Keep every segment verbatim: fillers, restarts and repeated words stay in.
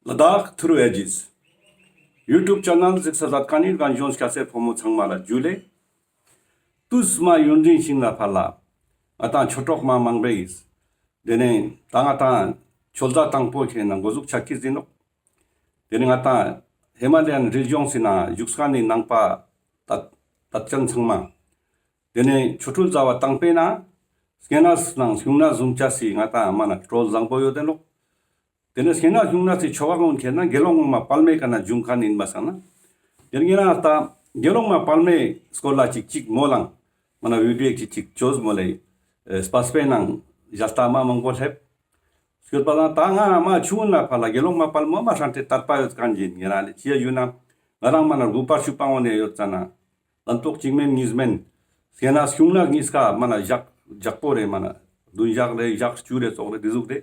ལ་དྭགས་ཐུརུ་ཨེ་ཇིས་ཡུ་ཊུབ་ཆེ་ནལ་གཟིགས་ས་མཛད་མཁན་ནི་རྒན་གཞོན་སྐྱ་སེར་ཕོ་མོ་ཚང་མ་ལ་ཇུ་ལེ། ཏུས་མ་ཡུན་རིང་ཞིག་ནེ་ཕར་ལ་ང་ཏང་ཆོས་གྲོགས་མ་མང་པོ་ཡིས། དེ་ནེ་ད་ང་ཏང་ཆོས་ཟླ་དང་པོ་ཁེ་ན་འགོ་འཛུགས་ཆ་ཀི་ཟིན་ནོག། དེ་ནེ་ང་ཏང་ཧི་མ་ལ་ཡན་རི་ལྗོངས་སི་ནང་བཞུགས་མཁན་ནི་ནང་པ་དད་དད་ཅན་ཚང་མ། དེ་ནེ་ཆོ་འཕྲུལ་ཟླ་བ་དང་པོའི་ནང་སྔན་ན་ནང་སྔུན་ན་བཟུང་ཅེས་སི་ང་ཏང་མ་ན་སྤྲོ་བ་བཟང་པོ་ཡོད་དེ་ནོག། དེ་ནེ་སྔན་ན་སྔུན་ན་སི་ཆོ་ག་གུན་ཁེ་ན་དགེ་སློང་མ་དཔལ་མོའི་ཀ་ནེ་བྱུང་མཁན་ཡིན་པ་སང་ན། དེ་ནེ་ང་ཏང་དགེ་སློང་མ་དཔལ་མོའི་སྐོར་ལ་ཅིག་ཅིག་མོལ་ལང་མ་ན་བི་ཌི་ཡོ་ཅིག་ཅིག་ཅོས་མོལ་ལེ། སྤེ་ར་ནང་ཞལ་ལྟ་མ་མང་པོ་སླེབས། སྐྱོད་པ་ན་ད་ང་མ་ཆུང་ན་ཕར་ལ་དགེ་སློང་མ་དཔལ་མོ་མ་ཧྲན་ཏེ་དད་པ་ཡོད་མཁན་ཡིན། ཡིན་ན་ལེ་ཅི་ཡ་ཡོད་ན་ང་རང་མ་ན་དགུ་པར་ཆུ་སྤང་བོ་ནེ་ཡོད་ཙ་ན། ལན་ཏོག་གཅིག་མན་གཉིས་མན། སྔན་ན་སྔུན་ན་གཉིས་ཀ་མ་ན་ཞག་ཞག་པོ་རེ་མ་ན་བདུན་ཞག་རེ་ཞག་བཅུ་རེ་ཙོགས་རེ་དེ་ཟུག་རེ།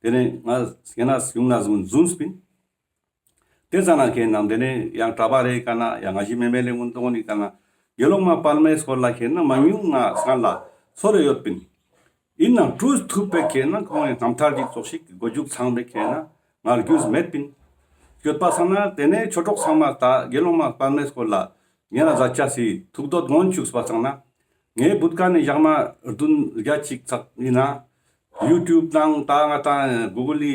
དེ་ནེ་ང་སྔན་ན་སྔུན་ན་ཟུན་ཟུན་སྤིན། དེ་ཙ་ན་ཁེ་ན་དེ་ནེ་ཡང་གྲྭ་པ་རེ་ཀ་ན་ཡང་ང་ཞི་མེ་མེ་ལེ་གུན་ཏོང་ནི་ཀ་ན་དགེ་སློང་མ་དཔལ་མོའི་སྐོར་ལ་ཁེ་ན་མ་ཉུང་ང་སྔན་ལ་ཚོར་རེ་ཡོད་པིན། ཡིན་ནའང་ཏུས་ཐུབ་པའི་ཁེ་ན་ཁོང་ངི་རྣམ་ཐར་ཅིག་ཙོགས་ཤིག་གི་མགོ་མཇུག་ཚང་པའི་ཁེ་ན་ང་རྒྱུས་མེད་པིན། སྐྱོད་པ་སང་ན་དེ་ནེ་ཆོས་གྲོགས་ཚང་མ་ད་དགེ་སློང་མ་དཔལ་མོའི་སྐོར་ལ་ཉེ་རང་མཛད་ཅེས་སི་ཐུགས་འདོད་མངོན་བཅུག་པ་སང་ན། ངའི་བུད་ཀ་ནེ་ཞག་མ་བདུན་བརྒྱད་ཅིག་ཚག་ཡིན་ན། ཡུ་ཊུབ་ནང་ད་ང་ཏང་གུ་གུལ་ལི་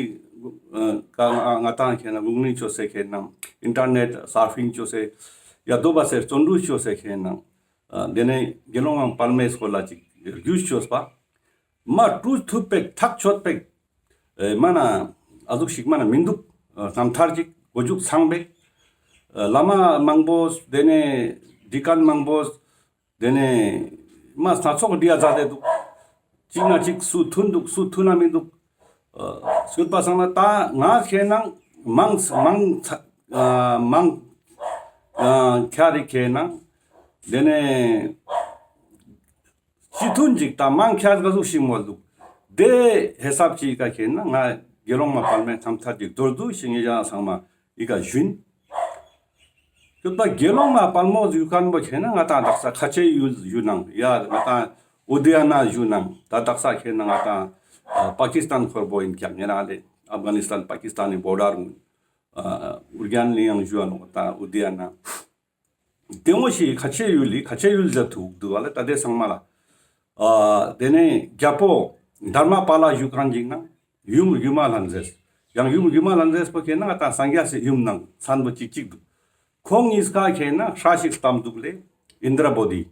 ཀ་ང་ཏང་ཁེ་ན་གུ་གུལ་ལི་ཅོས་སེ་ཁེ་ན་ཨིན་ཊར་ནེཊ་སར་ཕིང་ཅོས་སེ་ཡ་དོ་བ་སེ་བརྩོན་འགྲུས་ཅོས་སེ་ཁེ་ན་དེ་ནེ་དགེ་སློང་མ་དཔལ་མོའི་སྐོར་ལ་ཅིག་རྒྱུས་ཅོས་པ། མ་ཏུས་ཐུབ་པའི་ཐག་ཆོད་པའི་མ་ན་ཨ་ཟུག་ཞིག་མ་ན་མི་འདུག། རྣམ་ཐར་ཅིག་མགོ་མཇུག་ཚང་པའི་བླ་མ་མང་པོ་དེ་ནེ་འདྲི་མཁན་མང་པོ། དེ་ནེ་མ་སྣ་ཚོགས་འདྲི་ཡ་མཛད་དེ་འདུག། གཅིག་ན་གཅིག་སུ་མཐུན་འདུག་སུ་མཐུན་ན་མི་འདུག། སྐྱོད་པ་སང་ན་ད་ང་ཁེ་ན་མང་མང་མང་ཁྱ་རི་ཁེ་ན་དེ་ནེ་ཅི་མཐུན་ཅིག་ད་མང་ཁྱ་ག་ཟུག་ཞིག་མོལ་འདུག། དེ་ཧེ་སབ་ཅིག་ག་ཁེ་ན་ང་དགེ་སློང་མ་དཔལ་མོའི་རྣམ་ཐར་ཅིག་མདོར་བསྡུས་ཤིག་ངེ་ཅག་ཚང་མ་ཡི་ག་ཞུན། སྐྱོད་པ་དགེ་སློང་མ་དཔལ་མོ་ཞུ་མཁན་པོ་ཁེ་ན་ང་ཏང་དག་ས་ཁ་ཆེ་ཡུལ་ཞུ་ནང་ཡ་ང་ཏང་ཨུ་དི་ཡ་ན་ཞུ་ནང་ད་དག་ས་ཁེ་ན་ང་ཏང་པ་ཀི་སི་ཐན་ཁོར་པོ་ཡིན་ཀྱང་ཉེ་རང་ལེ་ཨབ་གྷ་ནི་སི་ཐན་པ་ཀི་སི་ཐན་ནི་བོར་ཌར་གུན་ཨུར་གྱན་ལི་ཡང་ཞུ་བ་ནོག་ད་ཨུ་དི་ཡ་ན། དེ་འོ་ཞིག་ཁ་ཆེ་ཡུལ་ལི་ཁ་ཆེ་ཡུལ་ཟེར་ཐུག་འདུག་བ་ལེ་ད་དེ་ཚང་མ་ལ། ཨ་དེ་ནེ་རྒྱལ་པོ་དྷརྨ་པཱ་ལ་ཞུ་མཁན་ཅིག་ན་ཡུམ་སྒྱུ་མ་ལྷ་མཛེས། ཡང་ཡུམ་སྒྱུ་མ་ལྷ་མཛེས་པོ་ཁེ་ན་ད་སངས་རྒྱས་སི་ཡུམ་ནང་མཚན་པོ་ཅིག་ཅིག་འདུག། ཁོང་གཉིས་ཀ་ཁེ་ན་སྲས་ཤིག་བལྟམས་འདུག་ལེ་ཨིནྡྲ་བོ་དྷི།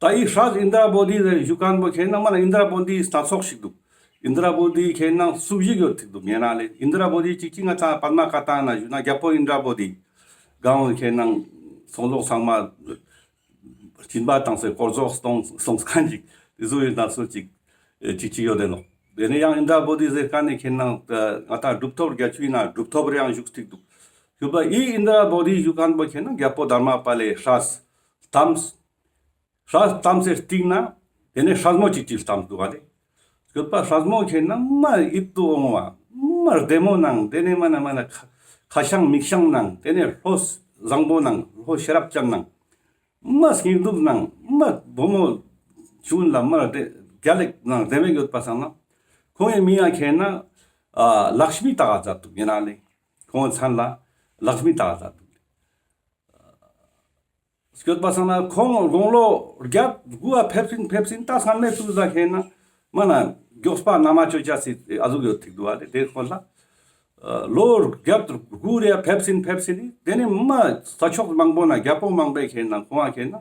ད་འི་སྲས་ཨིནྡྲ་བོ་དྷི་ཟེར་ཞུ་མཁན་པོ་ཁེ་ན་མ་ན་ཨིནྡྲ་བོ་དྷི་སྣ་ཚོགས་ཤིག་འདུག། ཨིནྡྲ་བོ་དྷི་ཁེ་ན་སུམ་ཞིག་ཡོད་ཐིག་འདུག་ཉེ་རང་ལེ། ཨིནྡྲ་བོ་དྷི་ཅིག་ཅིག་ང་ཚང་པདྨ་བཀའ་ཐང་ན་ཞུ་ན་རྒྱལ་པོ་ཨིནྡྲ་བོ་དྷི་གང་ཁེ་ན་ཚོང་ཟོག་ཚང་མ་སྦྱིན་པ་བཏང་སེ་དཀོར་ཟོག་སྟོང་སོང་མཁན་ཅིག་དེ་ཚོ་ཡོད་ན་སུ་ཅིག་ཅིག་ཅིག་ཡོད་དེ་ནོག། དེ་ནེ་ཡང་ཨིནྡྲ་བོ་དྷི་ཟེར་མཁན་ནི་ཁེ་ན་ང་ཏང་གྲུབ་ཐོབ་བརྒྱད་ཅུ་ཡིན་ན་གྲུབ་ཐོབ་རེ་ཡང་བཞུགས་ཐིག་འདུག། ཞུ་བ་འི་ཨིནྡྲ་བོ་དྷི་ཞུ་མཁན་པོ་ཁེ་ན་རྒྱལ་པོ་དྷརྨ་པཱ་ལའི་སྲས་བལྟམས། སྲས་བལྟམས་སེ་སྟིང་ན་དེ་ནེ་སྲས་མོ་ཅིག་ཅིག་བལྟམས་འདུག་ག་ལེ། སྐྱོད་པ་སྲས་མོ་ཁེ་ན་མ་ཡིད་དུ་འོང་བ་མ་བདེ་མོ་ནང་དེ་ནེ་མ་ན་མ་ན་ཁ་ཁ་ཤང་མིག་ཤང་ནང་དེ་ནེ་ལྷོ་བཟང་པོ་ནང་ལྷོ་ཤེས་རབ་ཅན་ནང་མ་སྙིང་སྡུག་ནང་མ་བུ་མོ་ཆུང་ལ་མ་བདེ་རྒྱལ་ལེགས་ནང་བདེ་མོ་ཡོད་པ་སང་ན་ཁོང་ངི་མིང་ང་ཁེ་ན་ཨ་ལཀྵྨི་བཏགས་མཛད་འདུག་ཉེ་རང་ལེ། ཁོང་མཚན་ལ་ལཀྵྨི་བཏགས་མཛད་འདུག། སྐྱོད་པ་སང་ན་ཁོང་དགུང་ལོ་བརྒྱད་དགུ་བ་ཕེབས་ཟིན་ཕེབས་ཟིན་ད་སང་ནེ་ཏུས་ཟ་ཁེ་ན་མ་ན་མགྱོགས་པ་ན་མ་ཅོ་ཅེས་སི་ཨ་ཟུག་ཡོད་ཐིག་འདུག་བ་ལེ། དེ་ཁོ་ལ་ལོ་བརྒྱད་དགུ་རེ་ཕེབས་ཟིན་ཕེབས་ཟིན་དེ་ནེ་མ་ས་ཕྱོགས་མང་པོ་ན་རྒྱལ་པོ་མང་པོའི་ཁེ་ན་ཁོང་ང་ཁེ་ན་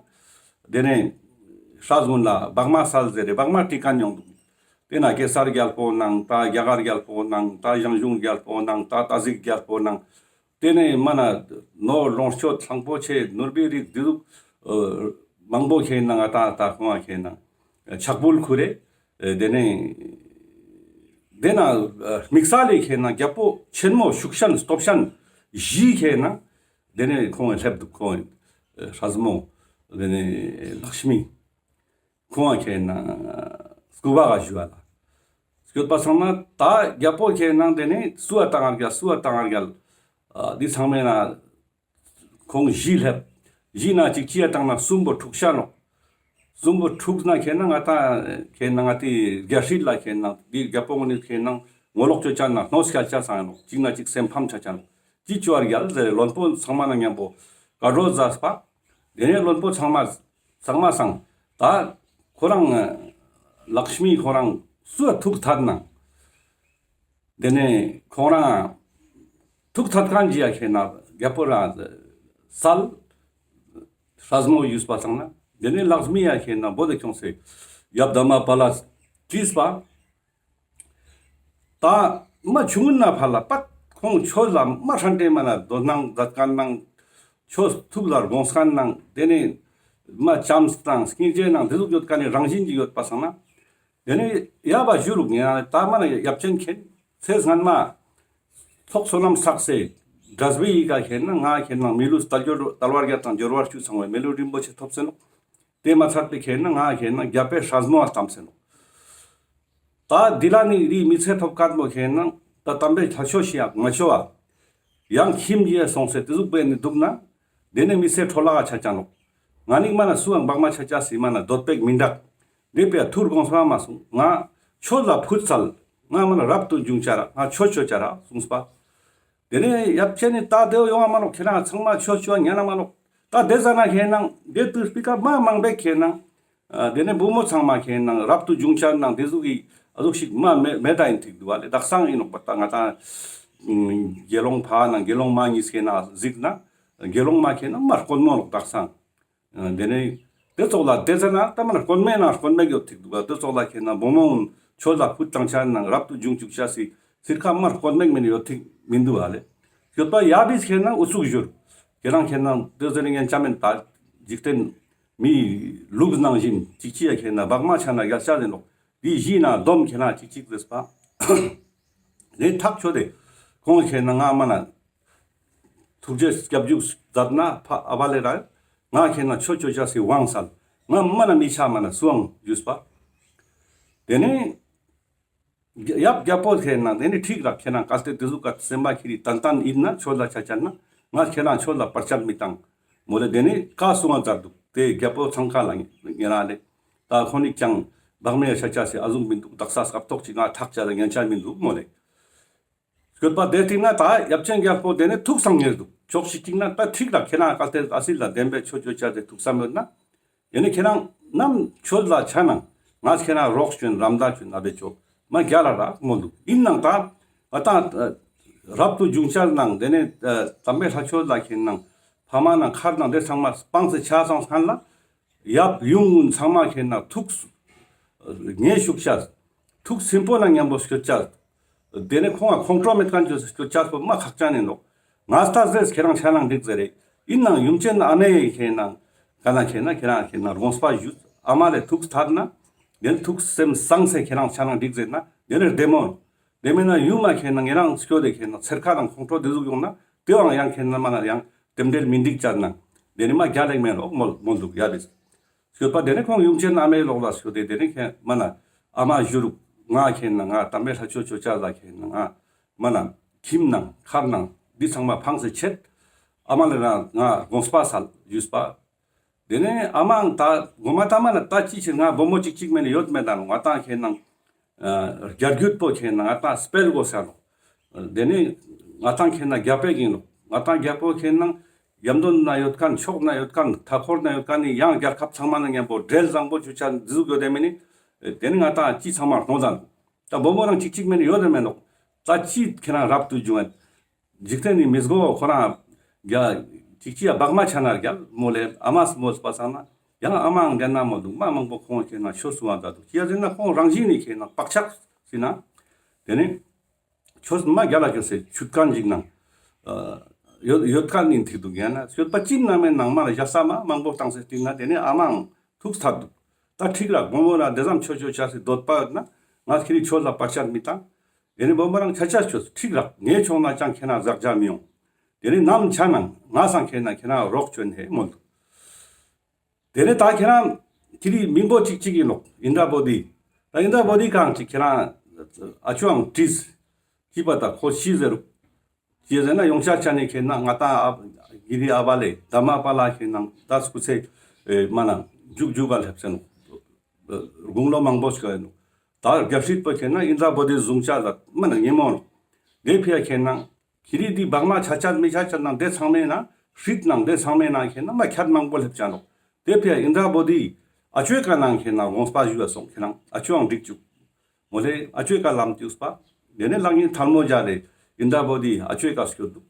དེ་ནེ་སྲས་གུན་ལ་བག་མ་སལ་ཟེར་རེ་བག་མ་སྤྲད་མཁན་ཡོང་འདུག། དེ་ན་གེ་སར་རྒྱལ་པོ་ནང་ད་རྒྱ་གར་རྒྱལ་པོ་ནང་ད་ཞང་ཞུང་རྒྱལ་པོ་ནང་ད་སྟག་གཟིག་རྒྱལ་པོ་ནང་དེ་ནེ་མ་ན་ནོར་ལོངས་སྤྱོད་གླང་པོ་ཆེ་ནོར་བུའི་རིགས་འདི་ཟུག་མང་པོ་ཁེ་ན་ང་ཏང་ད་ཁོང་ང་ཁེ་ན་ཕྱག་འབུལ་ཁུར་རེ། དེ་ནེ་དེ་ན་དམིགས་བསལ་ལི་ཁེ་ན་རྒྱལ་པོ་ཆེན་མོ་ཤུགས་ཅན་སྟོབས་ཅན་བཞི་ཁེ་ན་དེ་ནེ་ཁོང་ངི་སླེབས་འདུག། ཁོང་ངི་སྲས་མོ་དེ་ནེ་ལཀྵྨི། ཁོང་ང་ཁེ་ན་སྐུ་པ་ག་ཞུ་བ་ལ། སྐྱོད་པ་སང་ན་ད་རྒྱལ་པོ་ཁེ་ན་དེ་ནེ་སུ་བ་བཏང་རྒྱལ་སུ་བ་བཏང་རྒྱལ་འདི་ཚང་མའི་ན་ཁོང་བཞི་སླེབས། བཞི་ན་ཅིག་ཅི་ཡ་བཏང་ན་གསུམ་པོ་འཁྲུགས་ཤ་ནོག། གསུམ་པོ་འཁྲུགས་ན་ཁེ་ན་ང་ཏང་ཁེ་ན་ང་ཏི་རྒྱལ་སྲིད་ལ་ཁེ་ན་འདི་རྒྱལ་པོ་ངོ་ནི་ཁེ་ན་ ངོ་ལོག་ཅོ་ཅན་ན་གནོད་སྐྱལ་ཅན་སང་ཡིན་ནོག། གཅིག་ན་གཅིག་སེམས་ཕམ་ཆ་ཅན་ནོག། ཅི་ཅོ་བར་རྒྱལ་ཟེར་བློན་པོ་ཚང་མ་ན་མཉམ་པོ་བཀའ་བགྲོས་མཛད་པ། དེ་ནས་བློན་པོ་ཚང་མ་ཚང་མ་སང་ད་ཁོ་རང་ལཀྵྨི་ཁོ་རང་སུ་ཐུགས་ཐད་ན། དེ་ནས་ཁོང་རང་ཐུགས་ཐད་མཁན་ཅིག་ཡ་ཁེ་ན་རྒྱལ་པོ་རང་སལ་སྲས་མོ་ཡུས་པ་སང་ན། དེ་ནས་ལཀྵྨི་ཡ་ཁེ་ན་བོ་དེ་ཁྱོངས་སེ་ཡབ་དྷརྨ་པཱ་ལ་དྲིས་པ། ད་མ་ཆུང་ངུན་ན་ཕར་ལ་པད་ཁོང་ཆོས་ལ་མ་ཧྲན་ཏེ་མ་ན་དོ་སྣང་མཛད་མཁན་ནང་ཆོས་ཐུགས་ལ་དགོངས་མཁན་ནང་དེ་ནས་མ་བྱམས་དང་སྙིང་རྗེ་ནང་དེ་ཟུག་ཡོད་མཁན་ནི་རང་བཞིན་གྱི་ཡོད་པ་སང་ན། དེ་ནས་ཡབ་བ་ཞུ་རུག་ངེ་ད་མ་ན་ཡབ་ཆེན་མཁྱེན། ཚེ་སྔན་མ་ཚོགས་བསོད་ནམས་བསགས་སེ་འབྲས་བུའི་ཡི་ག་ཁེ་ན་ང་ཁེ་ན་མི་ལུས་དལ་འབྱོར་དལ་བ་བརྒྱད་དང་འབྱོར་བ་བཅུ་ཚང་བའི་མི་ལུས་རིན་པོ་ཆེ་ཐོབ་སེ་ནོག། དེ་མ་ཚད་པའི་ཁེ་ན་ང་ཁེ་ན་རྒྱལ་པོའི་སྲས་མོ་བ་བལྟམས་སེ་ནོག། ད་འདི་ལ་ནི་རི་མི་ཚེ་ཐོབ་ཀ་མོ་ཁེ་ན་ད་དམ་པའི་ལྷ་ཆོས་ཤིག་ཡང་མ་ཆོ་བ། ཡང་ཁྱིམ་གྱི་སོང་སེ་དེ་ཟུག་པའི་ནི་འདུག་ན། དེ་ནས་མི་ཚེ་འཕྲོ་བརླག་ཆ་ཅན་ནོག། ང་ནི་མ་ན་སུའང་བག་མ་ཆ་ཅ་སི་མ་ན་འདོད་པེག་མི་འདག། དེ་པའི་ཐུར་དགོངས་པ་མ་སོང་ང་ཆོས་ལ་ཕུད་ཚལ། ང་མ་ན་རབ་ཏུ་བྱུང་ཅ་ར་ང་ཆོས་ཆོས་ཅ་ར་གསུངས་པ། དེ་ནས་ཡབ་ཆེན་ནི་ད་དེའོ་ཡོང་བ་མ་ནོག། ཁྱེད་རང་ཚང་མ་ཆོས་ཆོས་ཉན་ན་མ་ནོག། ད་དེ་ཟ་ན་ཁྱེད་ནང་དེ་དུས་སྤི་ཀ་མ་མང་པེ་ཁྱེད་ནང་། ཨ་དེ་ནས་བུ་མོ་ཚང་མ་ཁྱེད་ནང་རབ་ཏུ་བྱུང་ཅ་ནང་དེ་ཟུག་གི་ཨ་ཟུག་ཞིག་མ་མེ་མེ་ད་ཡིན་ཐིག་འདུག་བ་ལེ། དག་སང་ཡིན་ནོག་པ། ད་ང་ད་དགེ་སློང་ཕ་ནང་དགེ་སློང་མ་གཉིས་ཁྱེད་ནང་གཟིགས་ན་དགེ་སློང་མ་ཁྱེད་ནང་མ་དཀོན་མོ་ནོག་དག་སང་། དེ་ནས་དེ་ཙོགས་ལ་དེ་ཟེར་ན་ད་མ་ན་དཀོན་མེ་ན་དཀོན་མེ་ཡོད་ཐིག་འདུག་ག། དེ་ཙོགས་ལ་ཁྱེད་ན་བུ་མོ་ཆོས་ལ་ཕུད་བཏང་ཆ་ནང་རབ་ཏུ་བྱུང་བཅུག་ཆ་སི་ཚིར་ཁ་མ་དཀོན་མེ་མིན་ཡོད་ཐིག་མིན་འདུག་ག་ལེ། ཡོད་པ་ཡ་བིས་ཁྱེད་ན་ཨུ་ཚུགས་བཞུར། ཁྱེད་རང་ཁྱེད་ན་དེ་ཟེར་ངན་ཆ་མེན་ད་འཇིག་རྟེན་མི་ལུགས་ནང་བཞིན་ཅིག་ཅིག་ཡ་ཁྱེད་ན་བག་མ་ཆ་ན་རྒྱལ་ཆ་ཟེར་ནོག། དེ་བཞི་ན་སྡོམ་ཁྱེད་ན་ཅིག་ཅིག་ཟེར་པ། ལས་ཐག་ཆོད་དེ་ཁོང་ཁྱེད་ན་ང་མ་ན། ཐུགས་རྗེ་སྐྱབས་འཇུག་མཛད་ན་ཕ་ཨ་བ་ལེ་ར། ང་ཁྱེད་ན་ཆོས་ཆོས་ཆ་སི་དབང་སལ། ང་མ་ན་མི་ཆ་མ་ན་སུའང་ཡུས་པ། དེ་ནས་ཡབ་རྒྱལ་པོ་ཁྱེད་ན་དེ་ནས་ཁྲིག་ར་ཁྱེད་ན་གལ་ཏེ་དེ་ཟུག་ག་སེམས་པ་ཁྱེད་རི་ཏན་ཏན་ཡིན་ན་ཆོས་ལ་ཆ་ཆ་ན་ང་ཁྱེད་ན་ཆོས་ལ་བར་ཆད་མི་བཏང་། མོ་ལེ་དེ་ནས་བཀའ་གསུང་བ་མཛད་འདུག། དེ་རྒྱལ་པོ་ཚང་ཁ་ལ་ཉེ་རང་ལེ། ད་ཁོ་ནི་ཀྱང་བག་མེད་ཆ་ཆ་སི་ཨ་ཟུག་མི་འདུག། དག་ས་སྐབས་ཐོག་ཅིག་ང་ཐག་ཆ་ལ་ཉན་ཆ་མི་འདུག་མོ་ལེ། སྐྱོད་པ་དེ་ཐིག་ན་ད་ཡབ་ཆེན་རྒྱལ་པོ་དེ་ནས་ཐུགས་སང་ཉེར་འདུག། ཕྱོགས་ཤིག་ཅིག་ན་ད་ཐིག་ལ་ཁྱེད་རང་གལ་ཏེ་ཨ་སི་ལ་བདེན་པའི་ཆོས་ཆོས་ཆ་དེ་ཐུགས་བསམ་ཡོད་ན། ཡེ་ནས་ཁྱེད་རང་ནམ་ཆོས་ལ་ཆ་ནང་ང་ཁྱེད་རང་རོགས་བྱོན་རམ་ད་བྱོན་ཨ་བེ་ཆོ་མ་རྒྱལ་ལ་རག་མོ་འདུག། ཡིན་ནང་ད་ང་ད་རབ་ཏུ་བྱུང་ཆ་ནང་དེ་ནས་དམ་པའི་ལྷ་ཆོས་ལ་ཁྱེད་ནང་ཕ་མ་ནང་མཁར་ནང་དེ་ཚང་མ་སྤངས་སེ་ཆ་སང་སང་ལ། ཡབ་ཡུམ་གུན་ཚང་མ་ཁྱེད་ན་ཐུགས་ངལ་ཞུགས་ཤ། ཐུགས་སིམ་པོ་ན་མཉམ་པོ་སྐྱོད་ཅ། དེ་ནས་ཁོང་ང་ཁོང་ཁྲོ་མེད་མཁན་ཅོས་སྐྱོད་ཅ་པོ་མ་ཁག་ཅན་ཡིན་ནོག། ང་ལྟ་ཟེར་ཁྱེད་རང་ཆ་ནང་འགྲིག་ཟེར་རེ། ཡིན་ནང་ཡུམ་ཆེན་ཨ་མའི་ཁྱེད་ན་ག་ན་ཁྱེད་ན་ཁྱེད་རང་ཁྱེད་ན་དགོངས་པ་ཞུ། ཨ་མ་ལས་ཐུགས་ཐད་ན། དེ་ནས་ཐུགས་སེམས་སངས་སེ་ཁྱེད་རང་ཆ་ནང་འགྲིག་ཟེར་ན་དེ་ནས་བདེ་མོ། དེ་མིན་ན་ཡུམ་མ་ཁྱེད་ན་ངེད་རང་སྐྱོད་དེ་ཁྱེད་ན་ཚེར་ཁ་དང་ཁོང་ཁྲོ་དེ་ཟུག་ཡོང་ན་དེའང་ཡང་ཁྱེད་ན་མ་ན་ཡང་རྟེན་འབྲེལ་མི་འགྲིག་ཅར་ན་དེ་ནི་མ་རྒྱལ་ལེགས་མེད་རོགས་མོལ་མོལ་འདུག་ཡ་བིས། སྐྱོད་པ་དེ་ནི་ཁོང་ཡུམ་ཆེན་ཨ་མའི་ལོག་ལ་སྐྱོད་དེ་དེ་ནི་ཁྱེད་མ་ན་ཨ་མ་བཞུ་རུག་ང་ཁྱེད་ན་ང་དམ་པའི་ལྷ་ཆོས་ཆོས་ཅར་ལ་ཁྱེད་ན་ང་མ་ན་ཁྱིམ་ནང་མཁར་ནང་འདི་ཚང་མ་ཕངས་སེ་ཆད། ཨ་མ་ལས་ན་ང་དགོངས་པ་སལ་ཞུས་པ། དེ་ནས་ཨ་མའང་ད་མགོ་མ་ད་མ་ན་ད་ཅི་ཕྱིར་ང་བུ་མོ་ཅིག་ཅིག་མེད་ནི་ཡོད་མེད་ད་ནོ། ང་ཏང་ཁྱེད་ནང་རྒྱལ་རྒྱུད་པོ་ཁྱེད་ནང་ང་ཏང་སྤེལ་དགོས་ས་ནོ། དེ་ནས་ང་ཏང་ཁྱེད་ནང་རྒྱལ་པོ་ཡིན་ནོ། ང་ཏང་རྒྱལ་པོ་ཁྱེད་ནང་ཡམ་དོན་ན་ཡོད་མཁན་ཕྱོགས་ན་ཡོད་མཁན་མཐའ་འཁོར་ན་ཡོད་མཁན་ནི་ཡང་རྒྱལ་ཁབ་ཚང་མ་ན་མཉམ་པོ་འབྲེལ་བཟང་པོ་ཆུ་ཆ་འཛུགས་ཡོད་དེ་མེད་ནི། དེ་ནས་ང་ཏང་ཅི་ཚང་མ་གཏོང་ད་ནོ། ད་བུ་མོ་རང་ཅིག་ཅིག་མེད་ནི་ཡོད་དེ་མེད་ནོ། ད་ཅི་ཁྱེད་ནང་རབ་ཏུ་བྱུང་ཡོད། འཇིག་རྟེན་ནི་མི་སྒོ་ཁོ་རང་རྒྱ་ཅིག་ཅིག་ཡ་བག་མ་ཆ་ན་རྒྱལ་མོ་ལེ་ཨ་མ་སྨོས་པ་སང་ན་ཡང་ཨ་མའང་རྒྱལ་ན་མོ་འདུག་མ་མང་པོ་ཁོང་ཁྱེད་ན་ཆོས་སུ་བ་མཛད་འདུག་ཅི་ཡ་ཟེར་ན་ཁོང་རང་བཞིན་ནི་ཁྱེད་ན་བག་ཆགས་སི་ན་དེ་ནི་ཆོས་མ་རྒྱལ་ལ་ཁྱོད་སེ་ཆུད་མཁན་ཅིག་ནང་ཡོད་ཡོད་མཁན་ནི་ཐིག་འདུག་ཡང་ན་ཡོད་པ་ཅི་ན་མེད་ནང་མ་ལ་ཡ་ས་མ་མང་པོ་བཏང་སེ་སྟིང་ན་དེ་ནི་ཨ་མའང་ཐུགས་ཐད་འདུག། ད་ཁྲིག་ར་བུ་མོ་ར་དེ་ཙམ་ཆོས་ཆོས་ཆ་སི་འདོད་པ་ཡོད་ན་ང་ཁྱེད་ནི་ཆོས་ལ་བར་ཆད་མི་བཏང་། དེ་ནི་བུ་མོ་རང་ཆ་ཆ་ཆོས་ཁྲིག་ར་ངའི་ཕྱོགས་ན་ཅང་ཁྱེད་ན་ཟག་བྱ་མི་ཡོང་། དེ་ནི་ནམ་ཆ་ནང་ང་སང་ཁྱེད་ན་ཁྱེད་ན་རོགས་བྱོན་ཧེ་མོལ་འདུག། དེ་ནི་ད་ཁྱེད་རང་ཁྱེད་རི་མིང་པོ་ཅིག་ཅིག་ཡིན་ནོག། ཨིནྡྲ་བོ་དྷི། ད་ཨིནྡྲ་བོ་དྷི་གང་ཅིག་ཁྱེད་རང་ཨ་ཆུའང་དྲིས། ཅི་པ་ད་ཁོ་ཤི་ཟེར་རུག། ཅི་ཟེར་ན་ཡོང་ཆ་ཆ་ནི་ཁྱེད་ན་ང་ཏང་ཨ་གི་རི་ཨ་བ་ལེ་དྷརྨ་པཱ་ལ་ཁྱེད་ན་ད་སྐུ་ཚེ་མ་ན་མཇུག་མཇུག་ག་སླེབས་ཟེར་ནོག། དགུང་ལོ་མང་པོ་ཞིག་ཡིན་ནོག། ད་རྒྱལ་སྲིད་པོ་ཁེ་ན་ཨིནྡྲ་བོ་དྷི་བཟུང་ཆ་ལ་མ་ན་ཉེ་མོ་ནོག། དེ་ཕི་ཡ་ཁེ་ན་ཁྱེ་རི་དི་བག་མ་ཆ་ཆ་མི་ཆ་ཆ་ནང་དེ་ཚང་མའི་ནང་སྲིད་ནང་དེ་ཚང་མའི་ནང་ཁེ་ན་མ་ཁྱད་མང་པོ་སླེབས་ཆ་ནོག། དེ་ཕི་ཡ་ཨིནྡྲ་བོ་དྷི་ཨ་ཅོའི་ཀ་ནང་ཁེ་ན་དགོངས་པ་ཞུ་བ་སོང་། ཁེ་ན་ཨ་ཅོའང་འགྲིག་བཅུག། མོ་ལེ་ཨ་ཅོའི་ཀ་ལམ་བཏུགས་པ། དེ་ནས་ལག་གཉིས་ཐལ་མོ་སྦྱར་རེ་ཨིནྡྲ་བོ་དྷི་ཨ་ཅོའི་ཀ་སྐྱོད་འདུག།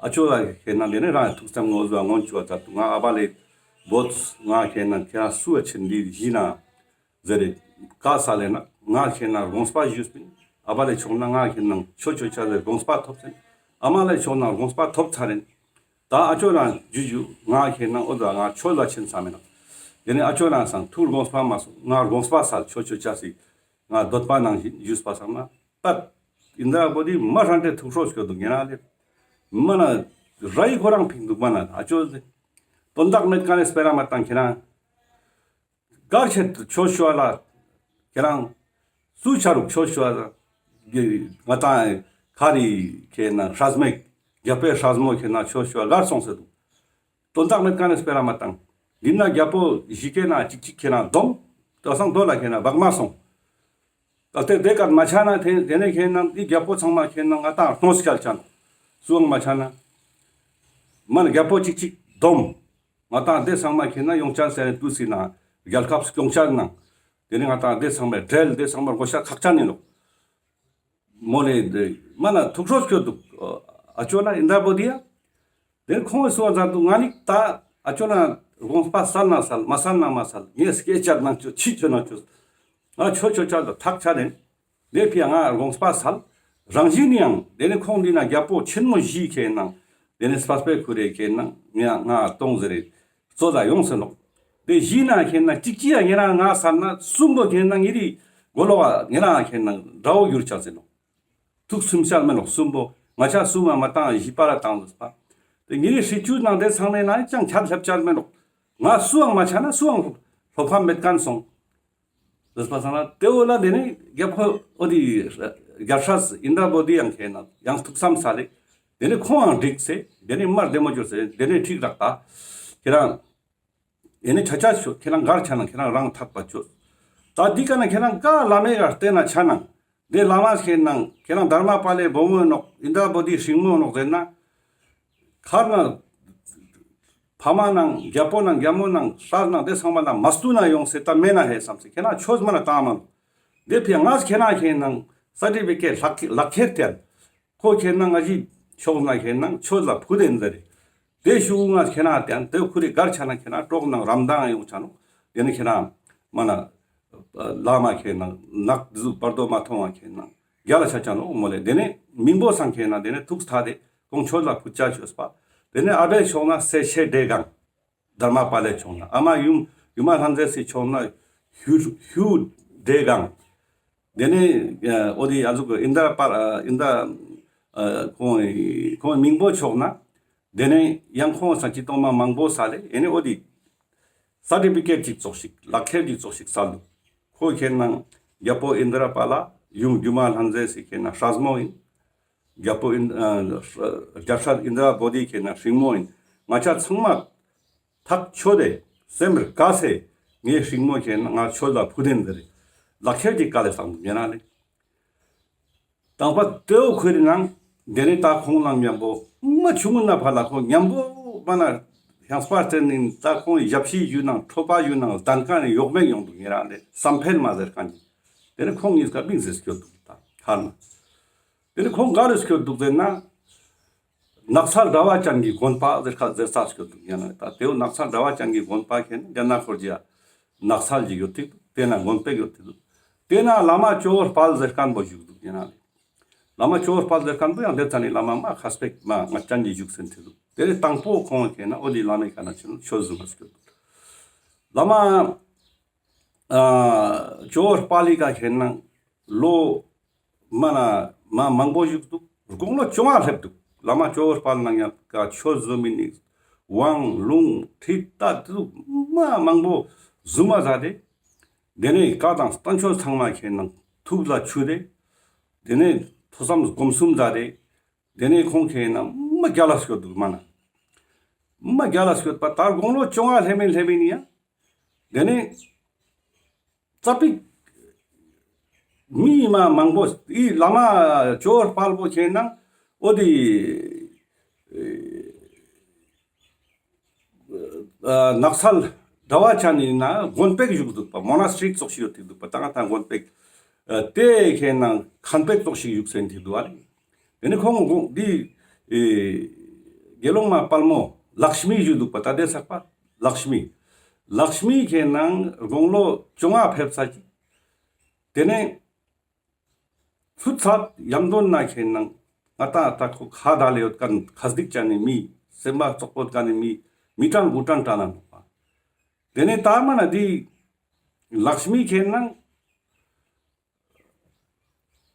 ཨ་ཅོ་ལ་ཁེ་ན་དེ་ནས་རང་ཐུགས་བསམ་ངོ་ཟུ་ངོ་ཅུ་བ་ད་དུ་ང་ཨ་བ་ལེ་བོད་ང་ཁེ་ན་ཁྱེད་རང་སུ་བ་ཆེན་འདི་བཞི་ན་ཟེར་རེ་བཀའ་སལ་ལེ་ན་ང་ཁེ་ན་དགོངས་པ་ཞུས་པིན། ཨ་བ་ལེ་ཆོག་ན་ང་ཁེ་ན་ཆོ་ཆོ་ཆ་ཟེར་དགོངས་པ་ཐོབ་ཟེར། ཨ་མ་ལེ་ཆོག་ན་དགོངས་པ་ཐོབ་ཚར་རེན། ད་ཨ་ཅོ་རང་ཇུ་ཇུ་ང་ཁེ་ན་འོ་ད་ང་ཆོས་ལ་ཕྱིན་ཚར་མེད་ན། དེ་ནས་ཨ་ཅོ་རང་སང་ཐུགས་དགོངས་པ་མ་སོང་ང་དགོངས་པ་སལ་ཆོ་ཆོ་ཆ་སི་ང་འདོད་པ་ནང་བཞིན་ཞུས་པ་སང་ན་པད་ཨིནྡྲ་བོ་དྷི་མ་རང་དེ་ཐུགས་ཁྲོ་སྐྱོ་འདུག་ཉེ་རང་ལེ། མ་ན་ར་ཡི་ཁོ་རང་ཕིང་འདུག་མ་ན་ཨ་ཅོ་དེ་དོན་དག་མེད་ཀ་ནས་སྤེ་ར་མ་བཏང་ཁྱེད་རང་གར་ཆེད་དུ་ཆོས་ཞུ་བ་ལ་ཁྱེད་རང་སུ་ཆ་རུག་ཆོས་ཞུ་བ་ལ་ང་དང་ཁ་རི་ཁེ་ན་སྲས་མོ་རྒྱལ་པོའི་སྲས་མོ་ཁེ་ན་ཆོས་ཞུ་བ་གར་སོང་ཟེར་འདུག། དོན་དག་མེད་ཀ་ནས་སྤེ་ར་མ་བཏང་། འདི་ན་རྒྱལ་པོ་ཞི་ཁེ་ན་ཅིག་ཅིག་ཁེ་ན་སྡོམ། ད་སང་དོ་ལ་ཁེ་ན་བག་མ་སོང་། ད་དེ་དེ་ཀར་མ་ཆ་ན་དེ་དེ་ནས་ཁེ་ན་འདི་རྒྱལ་པོ་ཚང་མ་ཁེ་ན་ང་དང་གནོད་སྐྱལ་ཆ་ན། སུའང་མ་ཆ་ན། མ་ན་རྒྱལ་པོ་ཅིག་ཅིག་སྡོམ། ང་དང་དེ་ཚང་མ་ཁེ་ན་ཡོང་ཆ་ཟེར་ནས་དུས་སི་ན་རྒྱལ་ཁབ་སྐྱོང་ཆ་ན། དེ་ནས་ང་དང་དེ་ཚང་མ་འབྲེལ་དེ་ཚང་མ་དགོས་ཤ་ཁག་ཆ་ནི་ལོ། མོ་ལེ་དེ་མ་ན་ཐུགས་ཁྲོ་སྐྱོ་འདུག། ཨ་ཅོ་ན་ཨིནྡྲ་བོ་དྷི་ཡ། དེ་ཁོང་གི་སུ་བ་མཛད་འདུག། ང་ནི་ད་ཨ་ཅོ་ན་དགོངས་པ་སལ་ན་སལ་མ་སལ་ན་མ་སལ་ངས་སྐད་ཆ་ནང་ཆོ་ཕྱི་ཆོ་ན་ཆོ། ང་ཆོ་ཆོ་ཆ་ལ་ཐག་ཆ་ནས་དེ་ཕི་ཡ་ང་དགོངས་པ་སལ། རང་བཞིན་ནི་ཡང་དེ་ནི་ཁོང་འདི་ན་རྒྱལ་པོ་ཆེན་མོ་བཞི་ཁེ་ན་དེ་ནི་སྤ་སྤེ་ཁུ་རེ་ཁེ་ན་ང་ང་གཏོང་ཟེར་རེ་གཙོ་ད་ཡོང་ཟེར་ནོག། དེ་བཞི་ན་ཁེ་ན་གཅིག་ཅི་ཡ་ཉེ་རང་ང་སལ་ན་གསུམ་པོ་ཁེ་ན་ཉེ་རི་མགོ་ལོག་ཉེ་རང་ཁེ་ན་དགྲ་བོ་གྱུར་ཆ་ཟེར་ནོག། ཐུགས་སུམ་ཆ་མེད་ནོག། གསུམ་པོ་ང་ཆ་གསུམ་མ་མ་བཏང་བཞི་པ་ར་བཏང་ཟེར་པ། དེ་ཉེ་རི་སྲིད་ཇུས་ནང་དེ་ཚང་མའི་ནང་ཅང་ཁྱད་ལྷེབ་ཆ་མེད་ནོག། ང་སུའང་མ་ཆ་ན་སུའང་ལྷོ་ཕམ་མེད་མཁན་སོང་། ཟེར་པ་སང་ན་དེ་འོ་ལ་དེ་ནི་རྒྱལ་པོ་འོ་དི་རྒྱལ་སྲས་ཨིནྡྲ་བོ་དྷི་ཡང་ཁེ་ན་ཡང་ཐུགས་བསམ་སལ་ལེ། དེ་ནི་ཁོང་ཡང་འགྲིག་ཟེར། དེ་ནི་མར་བདེ་མོ་བཅོས་ཟེར། དེ་ནི་འགྲིག་རག་ད། ཁྱེད་རང་ཨེ་ནི་ཆ་ཆ་ཤོ་ཁྱེད་རང་གར་ཆ་ན་ཁྱེད་རང་རང་ཐག་པ་ཆོད། ད་འདི་ཀ་ན་ཁྱེད་རང་ཀ་བླ་མའི་གར་བལྟས་ན་ཆ་ན་དེ་བླ་མ་ཁྱེད་ནང་ཁྱེད་རང་དྷརྨ་པཱ་ལའི་བུ་མོ་ནོག། ཨིནྡྲ་བོ་དྷིའི་སྲིང་མོ་ནོག་ཟེར་ན། ཁར་ན་ཕ་མ་ནང་རྒྱལ་པོ་ནང་རྒྱལ་མོ་ནང་སྲས་ནང་དེ་ཚང་མ་ནང་མ་སྟུ་ན་ཡོང་ཟེར་ད་མེད་ན་ཧེ་བསམ་ཟེར། ཁྱེད་རང་ཆོས་མ་ན་བཏང་མ་ནོག། དེ་ཕི་ཡ་ང་ཁྱེད་རང་ཁྱེད་ནང་ས་ཊི་ཕི་ཀེཊ་ལག་ཁྱེར་ལག་ཁྱེར་ཏེ་ཁོ་ཁེ་ན་ང་ཞི་ཕྱོགས་ན་ཁེ་ན་ཆོས་ལ་ཕུད་དེན་ཟེར། དེ་ཤུ་ང་ཁེ་ན་དེ་ཁུ་རི་གར་ཆ་ན་ཁེ་ན་གྲོགས་ནང་རམ་དང་ཡོང་ཆ་ནོག། དེ་ནི་ཁེ་ན་མ་ན་བླ་མ་ཁེ་ན་ནག་དི་ཟུག་བར་དོ་མ་མཐོང་བ་ཁེ་ན་རྒྱ་ལ་ཆ་ཆ་ནོག་མོ་ལེ། དེ་ནི་མིང་པོ་སང་ཁེ་ན་དེ་ནི་ཐུགས་ཐ་དེ་ཁོང་ཆོས་ལ་ཕུད་ཆ་ཆོས་པ། དེ་ནི་ཨ་བེ་ཕྱོགས་ན་སེ་ཤེ་འདྲེ་གང་། དྷརྨ་པཱ་ལའི་ཕྱོགས་ན་ཨ་མ་ཡུམ་ཡུམ་མ་ལྷ་མཛེས་སི་ཕྱོགས་ན་ཧུ་ཧུ་འདྲེ་གང་། དེ་ནས་ཨ་འོ་དེ་ཨ་ཟུག་ཨིནྡྲ་པཱ་ཨ་ཨིནྡྲ་ཨ་ཁོང་ཁོང་མིང་པོ་ཕྱོགས་ན་དེ་ནས་ཡང་ཁོང་ས་ཅི་གཏོང་མ་མང་པོ་སལ་ལེ། ཨེ་ནས་འོ་དེ་ས་ཊི་ཕི་ཀེཊ་ཅིག་ཙོགས་ཤིག་ལག་ཁྱེར་ཅིག་ཙོགས་ཤིག་སལ་འདུག། ཁོ་ཁེ་ན་རྒྱལ་པོ་ཨིནྡྲ་པཱ་ལ་ཡུམ་སྒྱུ་མ་ལྷ་མཛེས་སི་ཁེ་ན་སྲས་མོ་ཡིན། རྒྱལ་པོ་ཨིན་ཨ་རྒྱལ་སྲས་ཨིནྡྲ་བོ་དྷི་ཁེ་ན་སྲིང་མོ་ཡིན། ང་ཆ་ཚང་མ་ཐག་ཆོད་དེ་སེམས་དཀར་སེ་ངའི་སྲིང་མོ་ཁེ་ན་ང་ཆོས་ལ་ཕུད་དེན་ཟེར་རེ་ལག་ཁྱེར་གྱི་བཀའ་ལས་བསམ་ཉན་ན་ལེ། དང་པ་དེའུ་ཁུ་རི་ནང་དེ་ནས་ད་ཁོང་ནང་མཉམ་པོ་མ་ཆུང་ངུ་ན་ཕ་ལ་ཁོང་མཉམ་པོ་མ་ན་ཡང་སྤར་ཏེ་ནི་ད་ཁོང་ཡབ་ཤི་ཡུལ་ནང་ཁྲོ་པ་ཡུལ་ནང་ལྡན་མཁན་ནི་ཡོག་མེག་ཡོང་འདུག་ཉེ་རང་ལེ་བསམ་འཕེལ་མ་ཟེར་མཁན་གྱི་དེ་ནས་ཁོང་གཉིས་ཀ་མིང་ཟེར་སྐྱོད་འདུག་ད་ཁར་ན། དེ་ནས་ཁོང་ག་རུ་སྐྱོད་འདུག་ཟེར་ན། ནགས་ཚལ་དྲ་བ་ཅན་གྱི་དགོན་པ་ཟེར་ཁ་ཟེར་ས་སྐྱོད་འདུག་ཡང་ན་ད་དེའུ་ནགས་ཚལ་དྲ་བ་ཅན་གྱི་དགོན་པ་ཁེ་ན་རྒྱ་ནག་ཁོར་ཇི་ཡ་ནགས་ཚལ་ཅིག་ཡོད་ཐིག་འདུག། དེ་ན་དགོན་པ་ཡོད་ཐིག་འདུག། དེ་ན་བླ་མ་ཇོ་བོ་དཔལ་ཟེར་མཁན་པོ་བཞུགས་འདུག་ཡང་ན། བླ་མ་ཇོ་བོ་དཔལ་ཟེར་མཁན་པོ་ཡང་དེ་ཚ་ནི་བླ་མ་མ་ཁ་སྤེག་མ་ང་ཅན་གྱི་བཞུགས་ཟིན་ཐིག་འདུག། དེ་ནས་དང་པོ་ཁོང་ཁེ་ན་འོ་དེ་བླ་མའི་ཀ་ན་ཆེན་ཆོས་བཟུང་བ་སྐྱོད་འདུག། བླ་མ་ཨ་ཇོ་བོ་དཔལ་ལི་ཀ་ཁེ་ན་ལོ་མ་ན་མ་མང་པོ་བཞུགས་འདུག། དགུང་ལོ་བཅོ་ལྔ་སླེབས་འདུག། བླ་མ་ཇོ་བོ་དཔལ་ནང་ཡང་ཀ་ཆོས་བཟུང་མི་ནི་དབང་ལུང་ཁྲིད་ད་དུ་མ་མང་པོ་བཟུང་མ་ཟ་དེ། དེ་ནས་བཀའ་དང་བསྟན་བཅོས་ཚང་མ་ཁེ་ན་ཐུགས་ལ་ཆུད་དེ། དེ་ནས་ཐོས་བསམ་སྒོམ་གསུམ་ཟ་དེ། དེ་ནས་ཁོང་ཁེ་ན་མ་རྒྱ་ལ་སྐྱོད་འདུག་མ་ན། མ་རྒྱ་ལ་སྐྱོད་པ་ད་དགུང་ལོ་བཅོ་ལྔ་སླེབས་མིན་སླེབས་མིན་ཡ། དེ་ནས་ཙ་པིག་ མི་མ་མང་པོ་འི་བླ་མ་ཇོ་བོ་དཔལ་པོ་ཁེན་ན་འོ་དེ་ཨ་ནགས་ཚལ་གྲྭ་པ་ཅན་ནི་ན་དགོན་པེ་བཞུགས་འདུག་པ། མོ་ནས་ཊི་རི་ཙོགས་ཤིག་ཡོད་ཐིག་འདུག་པ། ད་ང་ད་དགོན་པེ་ཨ་དེ་ཁེན་ན་མཁན་པོ་ཙོགས་ཤིག་བཞུགས་སེ་ཐིག་འདུག་ཨ་ལེ། དེ་ནི་ཁོང་དགོན་འི་ཨེ་དགེ་སློང་མ་དཔལ་མོ་ལཀྵྨི་བཞུགས་འདུག་པ། ད་དེ་ཟེར་པ་ལཀྵྨི། ལཀྵྨི་ཁེན་ན་དགུང་ལོ་བཅོ་ལྔ་ཕེབས་ས་ཅིག། དེ་ནས་ཚུད་ཚད་ཡམ་དོན་ན་ཁེན་ན་ང་ད་ད་ཁོ་ཁ་ད་ལེ་ཡོད་མཁན་ཁ་སྡིག་ཅན་ནི་མི་སེམས་པ་བཙོག་པོ་ཡོད་མཁན་ནི་མི་མི་དྲན་དགུ་དྲན་དྲན་ན་ནོག་པ། དེ་ནས་ད་མ་ན་འི་ལཀྵྨི་ཁེན་ན་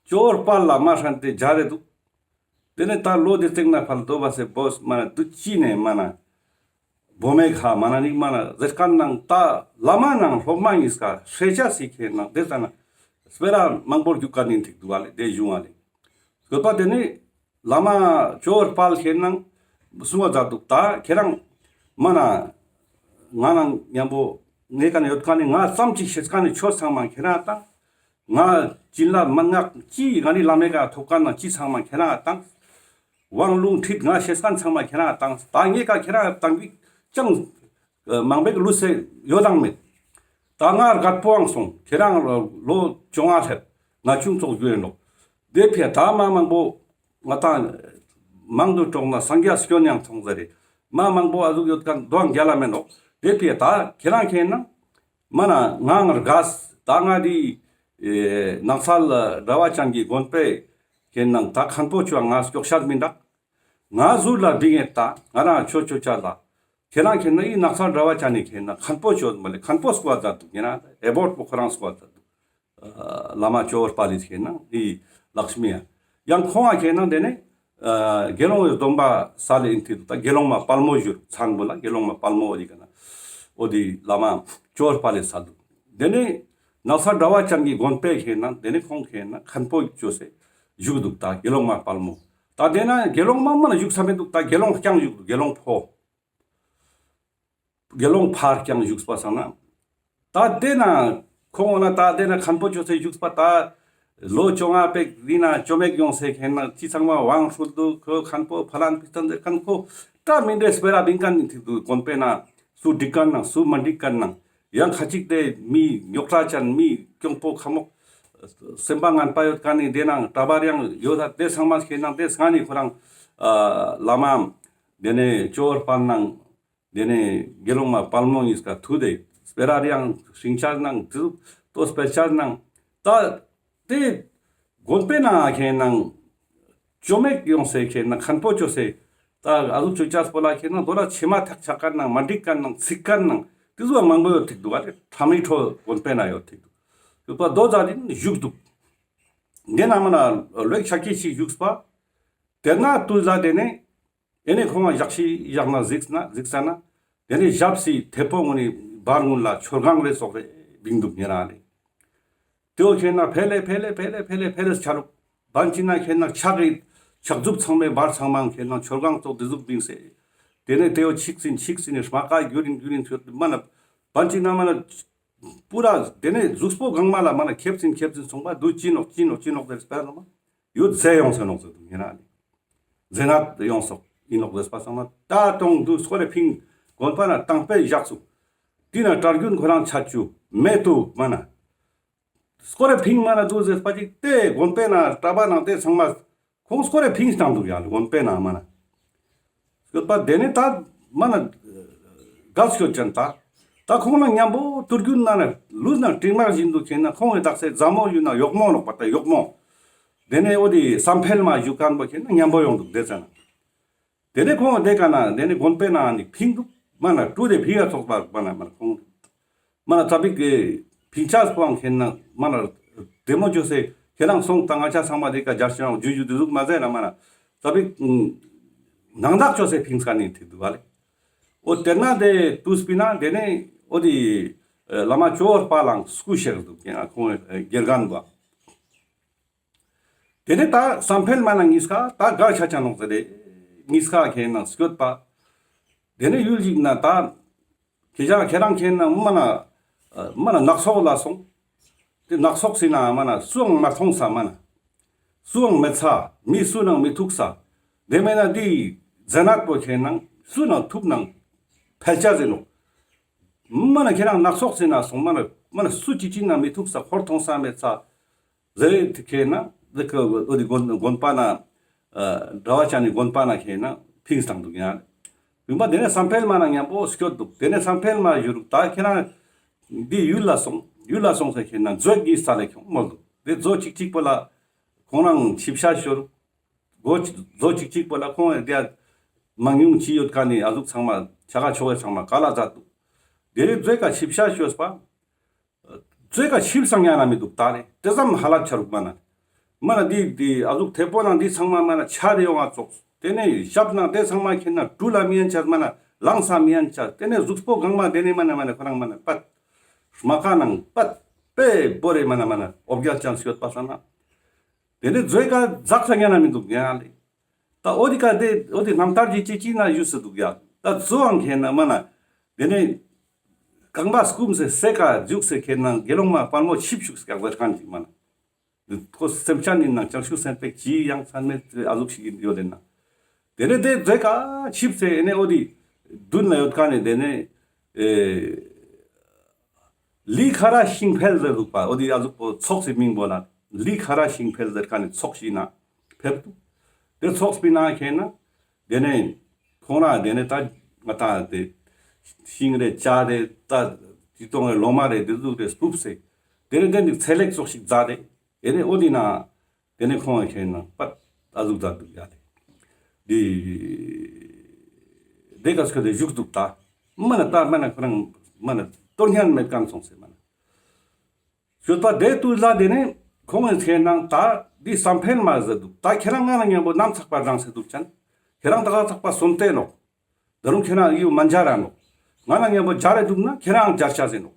ཇོ་བོ་དཔལ་ལ་མ་ཧྲན་ཏེ་མཇལ་རེ་འདུག། དེ་ནས་ད་ལོ་དེ་སྟེང་ན་ཕལ་དོ་བ་སེ་བོས་མ་ན་དུ་ཅི་ནས་མ་ན་བོ་མེ་ཁ་མ་ན་ནིག་མ་ན་ཟེར་མཁན་ནང་ད་བླ་མ་ནང་སློབ་མ་གཉིས་ཀ་ཧྲེ་ཆ་སི་ཁེན་ན་དེ་ཙ་ན་སྤེ་ར་མང་པོ་རྒྱུག་མཁན་ནི་ཐིག་འདུག་ཨ་ལེ། དེ་བཞུགས་ཨ་ལེ། སྐོད་པ་དེ་ནས་བླ་མ་ཇོ་བོ་དཔལ་ཁེན་ན་གསུང་བ་མཛད་འདུག། ད་ཁྱེད་རང་མ་ན་ང་ནང་མཉམ་པོ་ངའི་ཀ་ནས་ཡོད་མཁན་ནི་ང་ཙམ་ཅིག་ཤེས་མཁན་ནི་ཆོས་ཚང་མ་ཁྱེད་རང་དང་། ང་བྱིན་རླབས་མན་ངག་ཅི་ང་ནི་བླ་མའི་ཀ་ཐོབ་མཁན་ནང་ཅི་ཚང་མ་ཁྱེད་རང་དང་། དབང་ལུང་ཁྲིད་ང་ཤེས་མཁན་ཚང་མ་ཁྱེད་རང་དང་། ད་ངའི་ཀ་ཁྱེད་རང་དང་གི་ཅང་མང་པོ་ལུས་སེ་ཡོད་དང་མེད། ད་ང་རྒད་པོའང་སོང་། ཁྱེད་རང་ལོ་བཅོ་ལྔ་སླེབས། ང་ཆུང་ཙོགས་རྒྱུ་ཡིན་ནོག། དེ་ཕི་ད་མ་མང་པོ་ང་ད་མང་དུ་གྲོགས་ན་སངས་རྒྱས་སྐྱོན་ཡང་མཐོང་ཟེར་རེ། མ་མང་པོ་ཨ་ཟུག་ཡོད་མཁན་དོ་རྒྱལ་ལ་མེད་ནོག། དེ་ཕི་ད་ཁྱེད་རང་ཁེན་ན་མ་ན་ང་ངར་གས་ད་ང་དེ་ཨེ་ནགས་ཚལ་གྲྭ་པ་ཅན་གྱི་དགོན་པེ་ཁེན་ན་ད་མཁན་པོ་ཆོ་ང་སྐྱོག་ཤད་མི་འདུག། ང་ཟུར་ལ་བིང་ངེ་ད་ང་རང་ཆོ་ཆོ་ཆ་ལ་ཁྱེད་རང་ཁེན་ན་འི་ནགས་ཚལ་གྲྭ་པ་ཅན་ནི་ཁེན་ན་མཁན་པོ་ཆོ་མ་ལེ་མཁན་པོ་སྐུ་བ་མཛད་འདུག། ཡིན་ན་ཨེ་བོར་པོ་ཁོ་རང་སྐུ་བ་མཛད་འདུག། ཨ་བླ་མ་ཇོ་བོ་དཔལ་ལི་ཁེན་ན་འི་ལཀྵྨི་ཡ། ཡང་ཁོང་ང་ཁེན་ན་དེ་ནས་ཨ་དགེ་སློང་གི་སྡོམ་པ་སལ་ཨིན་ཐིག་འདུག། ད་དགེ་སློང་མ་དཔལ་མོ་ཞུ་མཚན་པོ་ལ་དགེ་སློང་མ་དཔལ་མོ་འོ་དེ་ཀ་ན་འོ་དེ་བླ་མ་ཇོ་བོ་དཔལ་ལི་སལ་འདུག། དེ་ནས་ནགས་ཚལ་གྲྭ་པ་ཅན་གྱི་དགོན་པེ་ཁེན་ན་དེ་ནས་ཁོང་ཁེན་ན་མཁན་པོ་ཅོས་སེ་བཞུགས་འདུག། ད་དགེ་སློང་མ་དཔལ་མོ། ད་དེ་ན་དགེ་སློང་མ་མ་ན་བཞུགས་ས་མི་འདུག། ད་དགེ་སློང་རྐྱང་བཞུགས་འདུག། དགེ་སློང་ཕོ། དགེ་སློང་ཕ་རྐྱང་བཞུགས་པ་སང་ན། ད་དེ་ན་ཁོང་འོ་ན་ད་དེ་ན་མཁན་པོ་ཅོས་སེ་བཞུགས་པ་ད་ལོ་བཅོ་ལྔ་པེ་དེ་ན་བཅོ་མེད་ཡོང་སེ་ཁེན་ན་ཅི་ཚང་མ་དབང་སྲོལ་འདུག། ཁོ་མཁན་པོ་ཕ་ལན་ཕི་སྟན་ཟེར་མཁན་ཁོ་ད་མི་འདྲེ་སྤེ་ར་བིང་མཁན་ནི་ཐིག་འདུག། དགོན་པེ་ན་སུ་འགྲིག་མཁན་ནང་སུ་མ་འགྲིག་མཁན་ནང་ཡང་ཁ་ཅིག་དེ་མི་རྙོག་དྲ་ཅན་མི་གྱོང་པོ་ཁ་མོག་སེམས་པ་ངན་པ་ཡོད་མཁན་ནི་དེ་ནང་གྲྭ་པ་རེ་ཡང་ཡོད། ད་དེ་ཚང་མ་ཁེན་ན་དེ་སང་ནི་ཁོ་རང་ཨ་བླ་མའམ་དེ་ནས་ཇོ་བོ་དཔལ་ནང་དེ་ནས་དགེ་སློང་མ་དཔལ་མོ་གཉིས་ཀ་ཐུག་སྟེ་སྤེ་ར་རེ་ཡང་ཤིང་ཆ་ནང་དུ་ཏོ་སྤེ་ཆ་ནང་ད་དེ་དགོན་པེ་ན་ཁེན་ན་བཅོ་མེད་ཡོང་སེ་ཁེན་ན་མཁན་པོ་ཅོས་སེ་ད་ཨ་ཟུག་ཆོ་ཅས་པོ་ལ་ཁེན་ན་དོ་ལ་ཆེ་མ་ཐག་ཆག་མཁན་ནང་མ་འགྲིག་མཁན་ནང་ཚིག་མཁན་ནང་དེ་ཟུག་མང་པོ་ཡོད་ཐིག་འདུག། ཨ་རེ་ཁྲམ་རི་ཁྲོ་དགོན་པེ་ན་ཡོད་ཐིག་འདུག། ཡོད་པ་དོ་ཛ་དེ་བཞུགས་འདུག། དེ་ན་མ་ན་ལོ་ཆ་ཀི་ཞིག་བཞུགས་པ། དེ་ན་དུས་ལ་དེ་ནས་ཨེ་ནས་ཁོང་ང་ཞག་ཤི་ཞག་ན་གཟིགས་ན་གཟིགས་ས་ན་དེ་ནས་ཞབས་སི་ཐེ་པོ་ངོ་ནི་བར་ངོ་ལ་མཆོད་ཁང་རེ་སོགས་རེ་བིང་འདུག་ཉེ་རང་ལེ། དེའོ་ཁེན་ན་ཕེ་ལེ་ཕེ་ལེ་ཕེ་ལེ་ཕེ་ལེ་ཕེ་ལེ་ཆ་རུག། བན་ཅི་ན་ཁེན་ན་ཕྱག་གི་ཕྱག་མཛུབ་ཚང་མའི་བར་ཚང་མ་ཁེན་ན་མཆོད་ཁང་ཙོགས་དེ་ཟུག་བིང་སེ། དེ་ནས་དེའོ་ཆིག་ཟིན་ཆིག་ཟིན་ནས་རྨ་ཀ་རྒྱུ་རིན་རྒྱུ་རིན་ཚོད་མ་ན་བན་ཅི་ན་མ་ན་པུ་ར་དེ་ནས་གཟུགས་པོ་གང་མ་ལ་མ་ན་ཁེབས་ཟིན་ཁེབས་ཟིན་སོང་པ་དུ་ཅི་ནོག་ཅི་ནོག་ཅི་ནོག་དེ་སྤེ་ར་ནོ་མ་ཡོད་ཟེ་ཡོང་སེ་ནོག་ཟེ་དུ་ཉེ་རང་ལེ། མཛེ་ནད་ཡོང་སོག་ཡིན་ནོག་ཟེར་པ་སང་ན་ད་དོང་དུ་སྐོར་རེ་ཕིང་དགོན་པ་ན་དང་པེ་བཞག་སུ། དེ་ན་གྲྭ་རྒྱུན་ཁོ་རང་ཆ་ཆུ་མེ་ཏུ་མ་ན། སྐོར་རེ་ཕིང་མ་ན་དུ་ཟེར་པ་ཅིག་དེ་དགོན་པེ་ན་གྲྭ་པ་ནང་དེ་ཚང་མ་ཁོང་སྐོར་རེ་ཕིང་སྟངས་འདུག་ཡ་དགོན་པེ་ན་མ་ན། སྐྱོད་པ་དེ་ནས་ད་མ་ན་གལ་སྐྱོད་ཅན་ད། ད་ཁོང་ལ་མཉམ་པོ་དུར་རྒྱུན་ན་ན་ལུས་ན་དྲིན་མ་བཞིན་དུ་ཁེན་ན་ཁོང་གི་དག་སེ་མཛའ་མོ་ཡུལ་ན་གཡོག་མོ་ནོག་པ་ད་གཡོག་མོ། དེ་ནས་འོ་དེ་བསམ་འཕེལ་མ་བཞུགས་མཁན་པོ་ཁེན་ན་མཉམ་པོ་ཡོང་འདུག་དེ་ཙ་ན། དེ་ནས་ཁོང་དེ་ཀ་ན་དེ་ནས་དགོན་པེ་ན་ནི་ཕིང་འདུག་མ་ན་ཀྲུ་དེ་ཕིང་ཡ་ཚོགས་པ་མ་ན་མ་ན་ཁོང་། མ་ན་ཙ་པིག་གི་ཕིང་ཆ་སྤོང་ཁེན་ན་མ་ན་དེ་མོ་ཅོས་སེ་ཁྱེད་རང་སོང་ད་ང་ཆ་ཚང་མ་དེ་ཀ་རྒྱ་ཤོང་ཇུ་ཇུ་དེ་ཟུག་མ་ཟེར་ན་མ་ན་ཙ་པིག་ནང་དག་ཅོས་སེ་ཕིང་ས་ནི་ཐིག་འདུག་བ་ལེ། འོ་དེ་ན་དེ་དུས་པི་ན་དེ་ནས་འོ་དེ་བླ་མ་ཇོ་བོ་དཔལ་ལའང་སྐུ་གཤེགས་འདུག་ཁེན་ན་ཁོང་དགེ་རྒན་པ། དེ་ནས་ད་བསམ་འཕེལ་མ་ན་གཉིས་ཀ་ད་གར་ཆ་ཆ་ནོག་ཟེར་རེ། གཉིས་ཀ་ཁེན་ན་སྐྱོད་པ། དེ་ནས་ཡུལ་ཞིག་ན་ད་ཁྱེད་ཅག་ཁྱེད་རང་ཁེན་ན་མ་ན་མ་ན་ནགས་ཚལ་ལ་སོང་། དེ་ནག་ཚོགས་སི་ནང་མ་ན་སུའང་མ་མཐོང་ས་མ་ན། སུའང་མི་ཚ། མི་སུ་ནང་མི་ཐུག་ས། དེ་མེད་ན་དེ་ཛ་ནད་པོ་ཁེ་ནང་སུ་ནང་ཐུག་ནང་ཕལ་ཆ་ཟེར་ནོག་མ་ན་ཁེ་རང་ནག་ཚོགས་སི་ནང་སོང་མ་ན་མ་ན་སུ་ཅིག་ཅིག་ནང་མི་ཐུག་ས། ཧོར་མཐོང་ས་མེད་ས་ཟེར་ཁེ་ན་དེ་ཁ་འོ་དེ་དགོན་དགོན་པ་ན་གྲྭ་བ་ཅན་ནི་དགོན་པ་ན་ཁེ་ན་ཕིངས་བཏང་འདུག་ཡ། བུམ་པ་དེ་ནས་བསམ་འཕེལ་མ་ན་མཉམ་པོ་སྐྱོད་འདུག་དེ་ནས་བསམ་འཕེལ་མ་ཞུ་རུག་ད་ཁེ་རང་འདི་ཡུལ་ལ་སོང་། ཡུལ་ལ་སོང་ས་ཁེ་ན་མཛོད་ཀྱི་ས་ལས་ཁྱོང་མོལ་འདུག་དེ་མཛོད་ཅིག་ཅིག་པོ་ལ་ཁོང་རང་ཆིབས་ཤ་ཤོར། མཛོད་ཅིག་ཅིག་པོ་ལ་ཁོང་དེ་མང་ཉུང་ཅི་ཡོད་ཀ་ནི་ཨ་ཟུག་ཚང་མ་ཆ་ག་ཆོ་ག་ཚང་མ་ག་ལ་མཛད་འདུག་དེ་རེ་མཛོད་ཀ་ཆིབས་ཤ་ཤོར་པ། ཙོས་ཀ་ཆིབས་སང་ཡང་ན་མི་འདུག་ད་རེ། དེ་ཙམ་ཧ་ལ་ཆ་རུག་མ་ན། མ་ན་འདི་འདི་ཨ་ཟུག་ཐེ་པོ་ནང་འདི་ཚང་མ་མ་ན་ཆ་རེ་ཡོང་ང་ཙོགས། དེ་ནས་ཞབས་ནང་དེ་ཚང་མ་ཁེ་ན་གྲུ་ལ་མི་ཡན་ཆ་མ་ན་ལངས་ས་མི་ཡན་ཆ། དེ་ནས་གཟུགས་པོ་གང་མ་དེ་ནས་མ་ན་མ་ན་ཁོ་རང་མ་ན་པད། རྨ་ཁ་ནང་པད། པེ་བོ་རེ་མ་ན་མ་ན་འོ་བརྒྱལ་ཅན་སུ་ཡོད་པ་ས་ན། དེ་ནས་ཙོས་ཀ་ཛག་ས་ཡང་ན་མི་འདུག་ཡང་ལེ། ད་འོ་དི་ཀ་དེ་འོ་དི་རྣམ་ཐར་གྱི་ཅི་ཅི་ན་ཡུས་སུ་འདུག་ཡ། ད་ཙོའང་ཁེ་ན་མ་ན། དེ་ནས་རྐང་པ་སྐུམ་སེ་སེ་ཀ་རྒྱུག་སེ་ཁེ་ན་དགེ་སློང་མ་དཔལ་མོ་ཆིབས་ཞུགས་སྐྱག་ཟེར་མཁན་ཅིག་མ་ན། ཁོ་སེམས་ཅན་ནི་ནང་བྱང་ཆུབ་སེམས་དཔའི་ཅི་ཡང་ཚང་མའི་ཨ་ཟུག་ཞིག་ཡོད་དེ་ན། དེ་ནས་དེ་ཙོས་ཀ་ཆིབས་སེ་ཨེ་ནས་འོ་དི་མདུན་ལ་ཡོད་མཁན་ནི་དེ་ནས་ཨེ། ལི་ཁ་ར་ཤིང་འཕེལ་ཟེར་འདུག་པ། འོ་དི་ཨ་ཟུག་པོ་ཚོགས་སི་མིང་པོ་ལ་ལི་ཁ་ར་ཤིང་འཕེལ་ཟེར་མཁན་ནི་ཚོགས་ཤིག་ན་ཕེབས་འདུག་དེ་ཚོགས་པའི་ནང་ཁེ་ན་དེ་ནས་ཁོང་ར་དེ་ནས་ད་ང་ཏང་དེ་ཤིང་རེ་ཅ་རེ་ད་ཅི་གཏོང་རེ་ལོ་མ་རེ་དེ་ཟུག་རེ་སྤུབས་སེ་དེ་ནས་དེ་ནས་ཚལ་ལེགས་ཙོགས་ཤིག་མཛད་དེ་དེ་ནས་འོ་དི་ན་དེ་ནས་ཁོང་ཁེ་ན་པད་ཨ་ཟུག་མཛད་འདུག་ཡ་ལེ། དེ་དེ་ག་སྐད་དེ་བཞུགས་འདུག་ད་མ་ན་ད་མ་ན་ཁོ་རང་མ་ན་གཏོར་སྙན་མེད་མཁན་སོང་སེ་མ་ན། ཞོད་པ་དེ་དུས་ལ་དེ་ནས་ཁོང་གི་ཚེ་ནང་ད་འདི་བསམ་འཕེལ་མ་ཟེར་འདུག་ད་ཁྱེད་རང་ང་ན་མཉམ་པོ་ནམ་ཚགས་པ་རང་ཟེར་འདུག་ཅན། ཁྱེད་རང་ད་ག་ཚགས་པ་སོན་ཏེ་ནོག་ད་རུང་ཁྱེད་རང་ཡུ་མ་འཇའ་ར་ནོག་ང་ན་མཉམ་པོ་འཇའ་རེ་འདུག་ན་ཁྱེད་རང་འཇའ་ཆ་ཟེར་ནོག་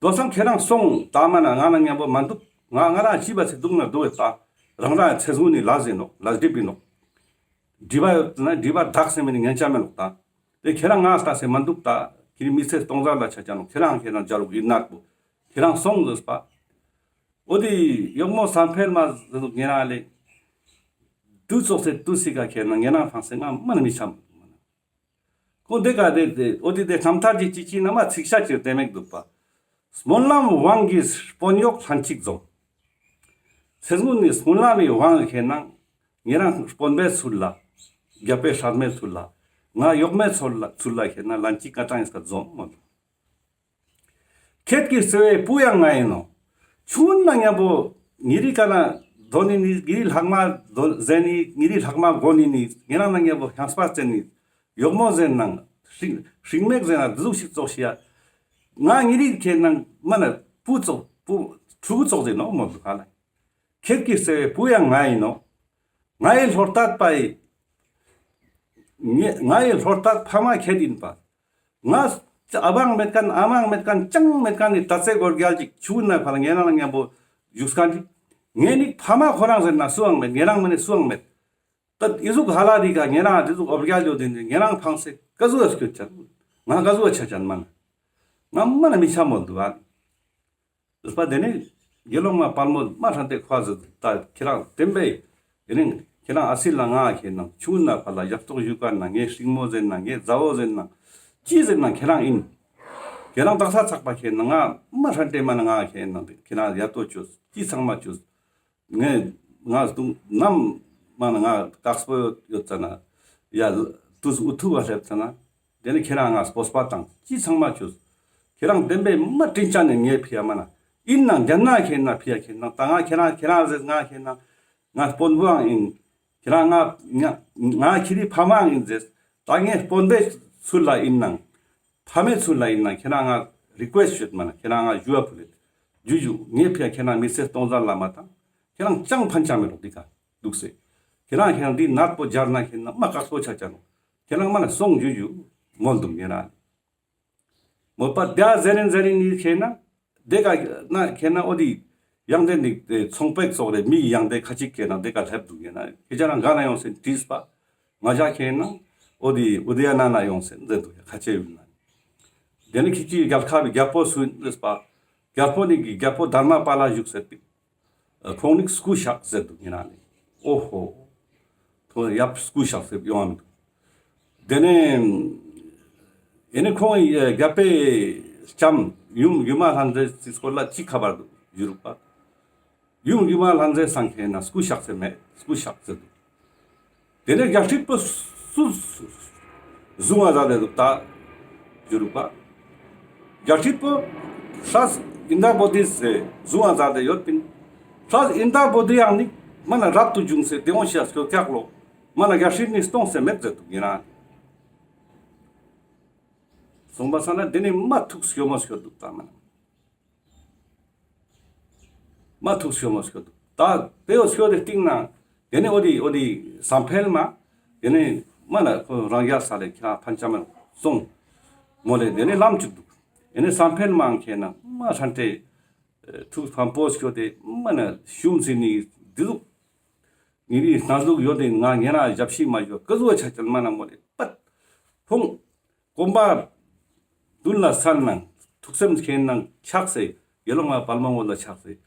དོ་སང་ཁྱེད་རང་སོང་ད་མ་ན་ང་ན་མཉམ་པོ་མ་འདུག་ང་ང་རང་ཤི་བ་ཚེ་འདུག་ན་འདུག་བས་ད་རང་རང་ཚེ་སྔོན་ནི་ལ་ཟེར་ནོག་ལ་སྒྲིབ་པི་ནོག་སྒྲིབ་པ་ཡོད་ན་སྒྲིབ་པ་དག་སེ་མེད་ནི་ངན་ཆ་མེད་ནོག་ད། དེ་ཁྱེད་རང་ང་ལྟ་སེ་མ་འདུག་ད། ཁྱེད་མི་ཚེ་སྟོང་ཟད་ལ་ཆ་ཅ་ནོག་ཁྱེད་རང་ཁྱེད་རང་འཇའ་རུག་ཡིན་ནག་པོ། ཁྱེད་རང་སོང་ཟེར་པ། འོ་དེ་གཡོག་མོ་བསམ་འཕེལ་མ་ཟེར་ཉེ་རང་ལེ། དུས་ཚོགས་སེ་དུས་སི་ཀ་ཁྱེད་ན་ཉེ་རང་ཕང་སེ་ང་མ་ན་མི་ཆམ། ཁོང་དེ་ཀ་དེ་དེ་འོ་དེ་དེ་རྣམ་ཐར་གྱི་ཅི་ཅི་ན་མ་ཚིག་ཤ་ཅིག་དེ་མེད་འདུག་པ། སྨོན་ལམ་དབང་གིས་དཔོན་གཡོག་ལྷན་ཅིག་འཛོམས། ཚེ་སྔོན་ནི་སྨོན་ལམ་མི་དབང་ཁྱེད་ན་ཉེ་རང་དཔོན་པོའི་ཚུལ་ལ། རྒྱལ་པོའི་སྲས་མོའི་ཚུལ་ལ། ང་གཡོག་མོའི་ཚུལ་ལ་ཚུལ་ལ་ཁྱེད་ན་ལན་ཅིག་ཀ་ཏང་ཡིན་སྐད་འཛོམས་མོད། ཁྱེད་ཀྱི་བརྩེ་བའི་བུ་ཡང་ང་ཡིན་ནོ། ཆུང་ན་མཉམ་པོ་ཉེ་རི་ཀ་ན་དོ་ནི་ནི་ཉེ་རི་ལྷག་མ་དོ་ཟེ་ནི་ཉེ་རི་ལྷག་མ་གོ་ནི་ནི་ཉེ་རང་ན་མཉམ་པོ་ཤང་སྤ་ཙེ་ནི་གཡོག་མོ་ཟེར་ནང་ཤིང་ཤིང་མེག་ཟེར་ན་དུ་ཟུག་ཤིག་ཙོག་ཤི་ཡ། ང་ཉེ་རི་ཁྱེད་ནང་མ་ན་བུ་ཙོག་བུ་ཕྲུ་གུ་ཙོག་ཟེར་ནོ་མོ་དུ་ཧ་ལ། ཁྱེད་ཀྱི་བརྩེ་བའི་བུ་ཡང་ང་ཡིན་ནོ། ང་ཡི་ལྷོར་བཏབ་པ་ཡི། ང་ཡི་ལྷོར་བཏབ་ཕ་མ་ཁྱེད་ཡིན་པ། ང་ཨ་བའང་མེད་མཁན་ཨ་མའང་མེད་མཁན་ཅང་མེད་མཁན་ནི་ད་ཚེ་སྒོར་རྒྱལ་ཅིག་ཆུ་ན་ཕར་ཉེ་རང་ལ་མཉམ་པོ་བཞུགས་མཁན་ཅིག་ངེད་ནི་ཕ་མ་ཁོ་རང་ཟེར་ན་སུའང་མེད། ཉེ་རང་མ་ནི་སུའང་མེད། ད་ཨི་ཟུག་ཧ་ལ་རི་ཀ་ཉེ་རང་ཨ་དེ་ཟུག་འོ་བརྒྱལ་ཡོད་དེ་ཉེ་རང་ཕངས་སེ་ཀ་ཟུག་ཨ་སྐྱོད་ཅན། ང་ཀ་ཟུག་ཨ་ཆ་ཅན་མ་ན། ང་མ་ན་མི་ཆ་མོ་འདུག་ཨ། ཟེར་པ་དེ་ནས་དགེ་སློང་མ་དཔལ་མོ་མ་ཧྲན་ཏེ་ཁོ་ཟེར་ད་ཁྱེད་རང་བསྟན་པའི་དེ་ནས་ཁྱེད་རང་ཨ་སི་ལ་ང་ཁྱེད་ནང་ཆུང་ན་ཕ་ལ་ཞབས་ཏོག་ཞུ་ག་ན་ངའི་སྲིང་མོ་ཟེར་ན་ངའི་མཛའ་བོ་ཟེར་ན་ཅི་ཟེར་ན་ཁྱེད་རང་ཡིན། ཁྱེད་རང་དག་ས་ཚགས་པ་ཁྱེད་ན་ང་མ་ཧྲན་ཏེ་མ་ན་ང་ཁྱེད་ནང་ཁྱེད་རང་ཡ་ཏོ་བཅོས་ཅི་ཚང་མ་བཅོས། ངས་ང་སྟུང་ནམ་མ་ན་ང་དཀགས་པོ་ཡོད་ཙ་ན་ཡ་དུས་འུ་ཐུག་བ་སླེབས་ཙ་ན་དེ་ནི་ཁྱེད་རང་ང་སྤོབས་པ་དང་ཅི་ཚང་མ་བཅོས། ཁྱེད་རང་བདེན་པའི་མ་དྲིན་ཅན་ནི་ངས་ཕི་ཡ་མ་ན་ཡིན་ནང་རྒྱ་ན་ཁྱེད་ན་ཕི་ཡ་ཁྱེད་ན་ད་ང་ཁྱེད་རང་ཁྱེད་རང་ཟེར་ང་ཁྱེད་ན་ང་དཔོན་པོའང་ཡིན། ཁྱེད་རང་ང་ང་ང་ཁྱེད་རི་ཕ་མའང་ཡིན་ཟེར། ད་ངས་དཔོན་པོའི་ཚུལ་ལ་ཡིན་ནང་ཕ་མའི་ཚུལ་ལ་ཡིན་ན་ཁྱེད་རང་ང་རི་ཀུ་ཨེ་སི་ཊི་ཞུས་མ་ན་ཁྱེད་རང་ང་ཞུ་བ་ཕུལ་ལེ། ཇུ་ཇུ་ངའི་ཕི་ཡ་ཁྱེད་རང་མི་ཚེ་སྟོང་ཟད་ལ་མ་བཏང་། ཁྱེད་རང་ཅང་ཕན་ཆ་མེད་རོགས་འདི་ཀ་འདུག་སེ། ཁྱེད་རང་ཁྱེད་རང་འདི་ནད་པོ་སྦྱར་ན་ཁྱེད་རང་མ་དཀགས་པོ་ཆ་ཆ་ནོ། ཁྱེད་རང་མ་ན་སོང་ཇུ་ཇུ་མོལ་འདུག་ཉེ་རང་། མོལ་པ་དེ་ཟེར་རིན་ཟེར་རིན་ནི་ཁྱེད་ན། དེ་ཀ་ན་ཁྱེད་ན་འོ་དི་ཡང་དེ་ནི་ཚོང་པ་ཙོགས་རེ་མི་ཡང་དེ་ཁ་ཅིག་ཁྱེད་ན་དེ་ཀ་སླེབས་འདུག་ཉེ་ན་ཁྱེད་ཅག་རང་ག་ན་ཡོང་སེ་དྲིས་པ། ང་ཅག་ཁྱེད་ན་འོ་དི་ཨུ་དི་ཡ་ན་ན་ཡོང་སེ་ཟེར་འདུག་ཁ་ཆེ་ཡུལ་ན། དེ་ནི་ཁྱེད་ཀྱི་རྒྱལ་ཁབ་རྒྱལ་པོ་སུ་ཡིན་ཟེར་པ། རྒྱལ་པོ་ནི་གི་རྒྱལ་པོ་དྷརྨ་པཱ་ལ་བཞུགས་ཟེར་ཏེ། ཁོང་ནི་སྐུ་གཤེགས་ཟེར་འདུག་ཉེ་རང་ལེ། ཨོ་ཧོ། ཐོ་ཡབ་སྐུ་གཤེགས་ཟེར་ཡོང་འདུག་དེ་ནས། ཨེ་ནི་ཁོང་ཡ་རྒྱལ་པོའི་ལྕམ་ཡུམ་ཡུམ་མ་ལྷ་མཛེས་སི་སྐོར་ལ་ཅི་ཁ་པར་འདུག་ཞུ་རུག་པ། ཡུམ་ཡུམ་མ་ལྷ་མཛེས་སང་ཁེ་ན་སྐུ་གཤེགས་ཟེར་མེད། སྐུ་གཤེགས་ཟེར་འདུག་དེ་ནས་རྒྱལ་སྲིད་པོ་སུ་སུ་བཟུང་བ་མཛད་དེ་འདུག་ད་ཞུ་རུག་པ། རྒྱལ་སྲིད་པོ་སྲས་ཨིནྡྲ་བོ་དྷི་སེ་བཟུང་བ་མཛད་དེ་ཡོད་པིན། སྲས་ཨིནྡྲ་བོ་དྷི་ཡང་ནི་མ་ན་རབ་ཏུ་བྱུང་སེ་དེ་འོང་ཤ་སྐྱོ་ཀྱག་ལོ། མ་ན་རྒྱལ་སྲིད་ནི་སྟོང་སེ་མེད་ཟེར་འདུག་ཉེ་རང་། སོང་པ་ས་ན་དེ་ནི་མ་ཐུགས་སྐྱོ་མོ་སྐྱོ་འདུག་ད་མ་ན། མ་ཐུགས་སྐྱོ་མོ་སྐྱོ་འདུག་ད་དེ་བོ་སྐྱོ་དེ་སྟིང་ན་དེ་ནི་འོ་དི་འོ་དི་བསམ་འཕེལ་མ་དེ་ནི་མ་ན་ཁོ་རང་རྒྱལ་ས་ལས་ཁྱ་ཕན་ཆ་མེད་སོང་མོ་ལེ། དེ་ནི་ལམ་བཅུག་འདུག་དེ་ནི་བསམ་འཕེལ་མ་ཁེ་ན་མ་ཧྲན་ཏེ་ཐུགས་ཕམ་པོ་སྐྱོ་དེ་མ་ན་ཤུམ་སི་ནི་དི་ལུག་ངེ་རི་སྣ་ལུག་ཡོད་དེ་ང་ཉེ་རང་ཞབས་ཕྱི་མ་ཞོ་ཀ་ཟུ་བ་ཆ་ཅན་མ་ན་མོ་ལེ་པད་ཕུང་། གོམ་པ་མདུན་ལ་སལ་ནང་ཐུགས་སེམས་ཁེན་ནང་ཆགས་སེ་ཡེ་ལོང་ང་པལ་མ་ངོ་ལ་ཆགས་སེ་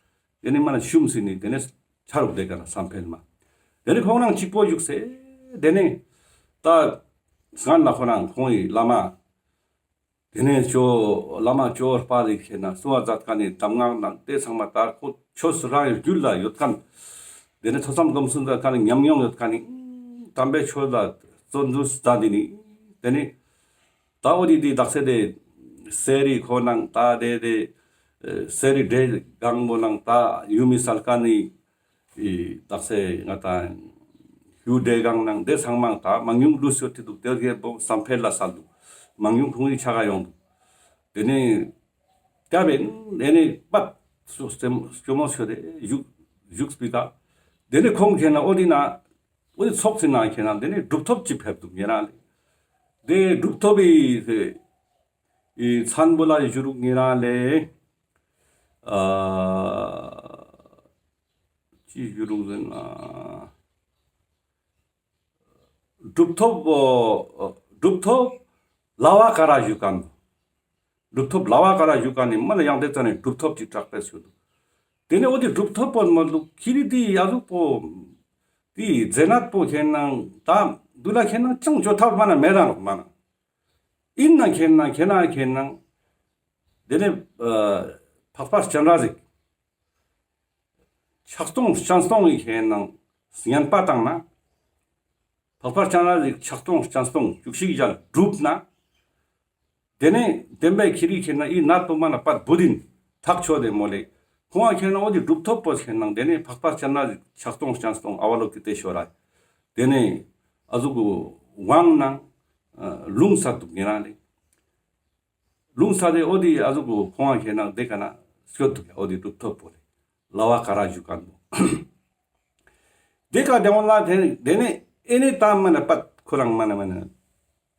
དེ་ནི་མ་ན་ཤུམ་སི་ནི་དེ་ནི་ཆ་རུག་དེ་ཀ་ན་བསམ་འཕེལ་མ་དེ་ནི་ཁོང་རང་གཅིག་པོ་བཞུགས་སེ་དེ་ནི་ད་སྔན་ལ་ཁོ་རང་ཁོང་ཡི་བླ་མ། དེ་ནས་ཇོ་བླ་མ་ཇོ་བོ་དཔལ་རི་ཁེ་ན་གསུང་བ་མཛད་མཁན་ནི་གདམས་ངག་ནང་དེ་ཚང་མ་ད་ཁོ་ཆོས་སུ་རང་རྒྱུད་ལ་ཡོད་མཁན། དེ་ནས་ཐོས་བསམ་སྒོམ་གསུམ་མཛད་མཁན་ནི་ཉམས་མྱོང་ཡོད་མཁན་ནི་དམ་པའི་ཆོས་ལ་བརྩོན་འགྲུས་མཛད་དེ་ནི་དེ་ནི་ད་འོ་དི་དི་དག་ས་དེ་གསེར་རི་ཁོ་ནང་ད་དེ་དེ་གསེར་རི་འདྲེ་སྒང་མོ་ནང་ད་ཡུམ་མི་སལ་མཁན་ནི། ཨི་དག་ས་ང་ཏང་ཡུལ་དེ་གང་ནང་དེ་ཚང་མ་ད་མང་ཉུང་ལུས་ཡོད་དེ་འདུག་དེ་གའི་བོ་བསམ་འཕེལ་ལ་སལ་འདུག་མང་ཉུང་ཁོང་གི་ཆ་ག་ཡོང་འདུག་དེ་ནས་སྐྱབས་དེ་ནས་པད་སྐྱོ་མོ་ཤོད་དེ་བཞུགས་བཞུགས་པི་ཀ་དེ་ནས་ཁོང་ཁེ་ན་འོ་དི་ན་འོ་དི་ཚོགས་སི་ན་ཁེ་ན་དེ་ནས་གྲུབ་ཐོབ་ཅིག་ཕེབས་འདུག་ཉེ་རང་ལེ། དེ་གྲུབ་ཐོབ་བི་མཚན་པོ་ལ་ཞུ་རུག་ཉེ་རང་ལེ། ཨ། ཅི་ཞུ་རུག་ཟེར་ན། གྲུབ་ཐོབ་གྲུབ་ཐོབ་ལ་བ་ཀ་ར་ཞུ་མཁན། གྲུབ་ཐོབ་ལ་བ་ཀ་ར་ཞུ་མཁན་ནི་མ་ལ་ཡང་དེ་ཙ་ནས་གྲུབ་ཐོབ་ཅིག་གྲགས་པས་ཞུ་འདུག་དེ་ནས་འོ་དེ་གྲུབ་ཐོབ་པོ་མ་འདུག་ཁྱི་རི་དེ་ཡ་ཟུག་པོ་དེ་རྫས་ནད་པོ་ཁེ་ནང་ད་འདུ་ལ་ཁེ་ནང་ཅང་བཅོ་ཐབས་མ་ན་མེད་རང་རོགས་མ་ན། ཨིན་ན་ཁེ་ནང་ཁེ་ནང་ཁེ་ནང་དེ་ནས་འཕགས་པ་སྤྱན་རས་གཟིགས། ཕྱག་སྟོང་སྤྱན་སྟོང་ཡི་ཁེ་ནང་བསྙེན་པ་བཏང་ན། འཕགས་པ་སྤྱན་རས་གཟིགས་ཕྱག་སྟོང་སྤྱན་སྟོང་བཅུ་གཅིག་ཞལ་བསྒྲུབས་ན། དེ་ནས་བདེན་པའི་ཁྱི་རི་ཁེ་ན་ཨི་ནད་པོ་མ་ན་པད་བུ་དིན་ཐག་ཆོད་དེ་མོ་ལེ། ཁོང་ཁེ་ན་འོ་དེ་གྲུབ་ཐོབ་པོ་ཁེ་ནང་དེ་ནས་འཕགས་པ་སྤྱན་རས་གཟིགས་ཕྱག་སྟོང་སྤྱན་སྟོང་ཨ་བ་ལོ་ཀི་ཏེ་ཤོ་ར། དེ་ནས་ཨ་ཟུག་གུ་དབང་ནང་ལུང་ས་འདུག་ཉེ་རང་ལེ། ལུང་ས་དེ་འོ་དེ་ཨ་ཟུག་གུ་ཁོང་ཁེ་ན་དེ་ཀ་ན་སྐྱོད་འདུག་ཡ། འོ་དེ་གྲུབ་ཐོབ་པོ་ལེ། ལ་བ་ཀ་ར་ཞུ་མཁན་པོ། དེ་ཀ་དེ་འོ་ལ་དེ་དེ་ནས་ཨེ་ནས་ད་མ་ན་པད་ཁོ་རང་མ་ན་མ་ན་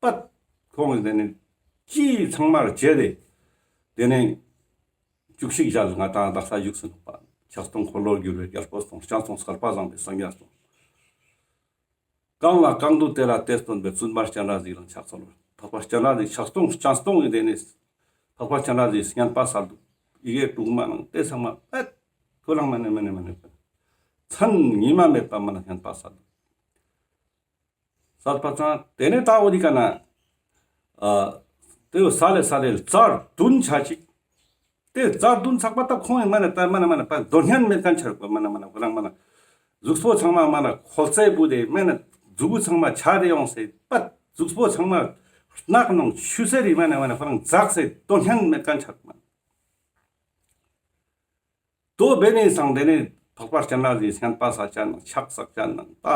པད་ཁོང་དེ་ནས་ཅི་ཚང་མར་བྱས་ཏེ་དེ་ནས་བཅུ་གཅིག་ཞལ་ང་ཏང་དག་ས་བཞུགས་སུ་ནུག་པ། ཕྱག་སྟོང་འཁོར་ལོར་གྱུར་པའི་རྒྱལ་པོ་སྟོང་། སྤྱན་སྟོང་བསྐལ་པ་བཟང་པོའི་སངས་རྒྱས་སྟོང་། གང་ལ་གང་འདུལ་དེ་ལ་དེ་སྟོན་པའི། བཙུན་པ་སྤྱན་རས་གཟིགས་ལ་ཕྱག་འཚལ་ལོ། འཕགས་པ་སྤྱན་རས་གཟིགས་ཕྱག་སྟོང་སྤྱན་སྟོང་ཡིན་དེ་ནས་འཕགས་པ་སྤྱན་རས་གཟིགས་བསྙེན་པ་སལ་འདུག་ཡི་གེ་དྲུག་མ་ནང་དེ་ཚང་མ་ཨེ་ཁོ་རང་མ་ནེ་མ་ནེ་མ་ནེ་མཚན་ཉི་མ་མེད་པ་མ་ནེ་བསྙེན་པ་སལ་འདུག་སལ་པ་ཚང་དེ་ནས་ད་འོ་དི་ཀ་ན་ཨ་དེ་བོ་ས་ལེ་ས་ལེ་ཙར་དུན་ཆ་ཅིག་དེ་རྩ་བདུན་ཚག་པ་ད་ཁོང་ཡི་མ་ན་ད་མ་ན་མ་ན་པ་དོན་སྙན་མེད་མཁན་ཆ་རུག་པ་མ་ན་མ་ན་ཁོ་རང་མ་ན་གཟུགས་པོ་ཚང་མ་མ་ན་ཁོལ་ཙེ་བུ་དེ་མ་ན་གཟུགས་པོ་ཚང་མ་ཆ་དེ་ཡོང་སེ་པ་གཟུགས་པོ་ཚང་མ་རྣག་ནང་ཆུ་སེར་རི་མ་ན་མ་ན་ཁོ་རང་འཛག་སེ་དོན་སྙན་མེད་མཁན་ཆ་རུག་མ་ན། དོ་བེ་ནི་སང་དེ་ནི་འཕགས་པ་སྤྱན་རས་གཟིགས་བསྙེན་པ་ས་ཅན་ནང་ཕྱག་ས་ཅན་ནང་ད་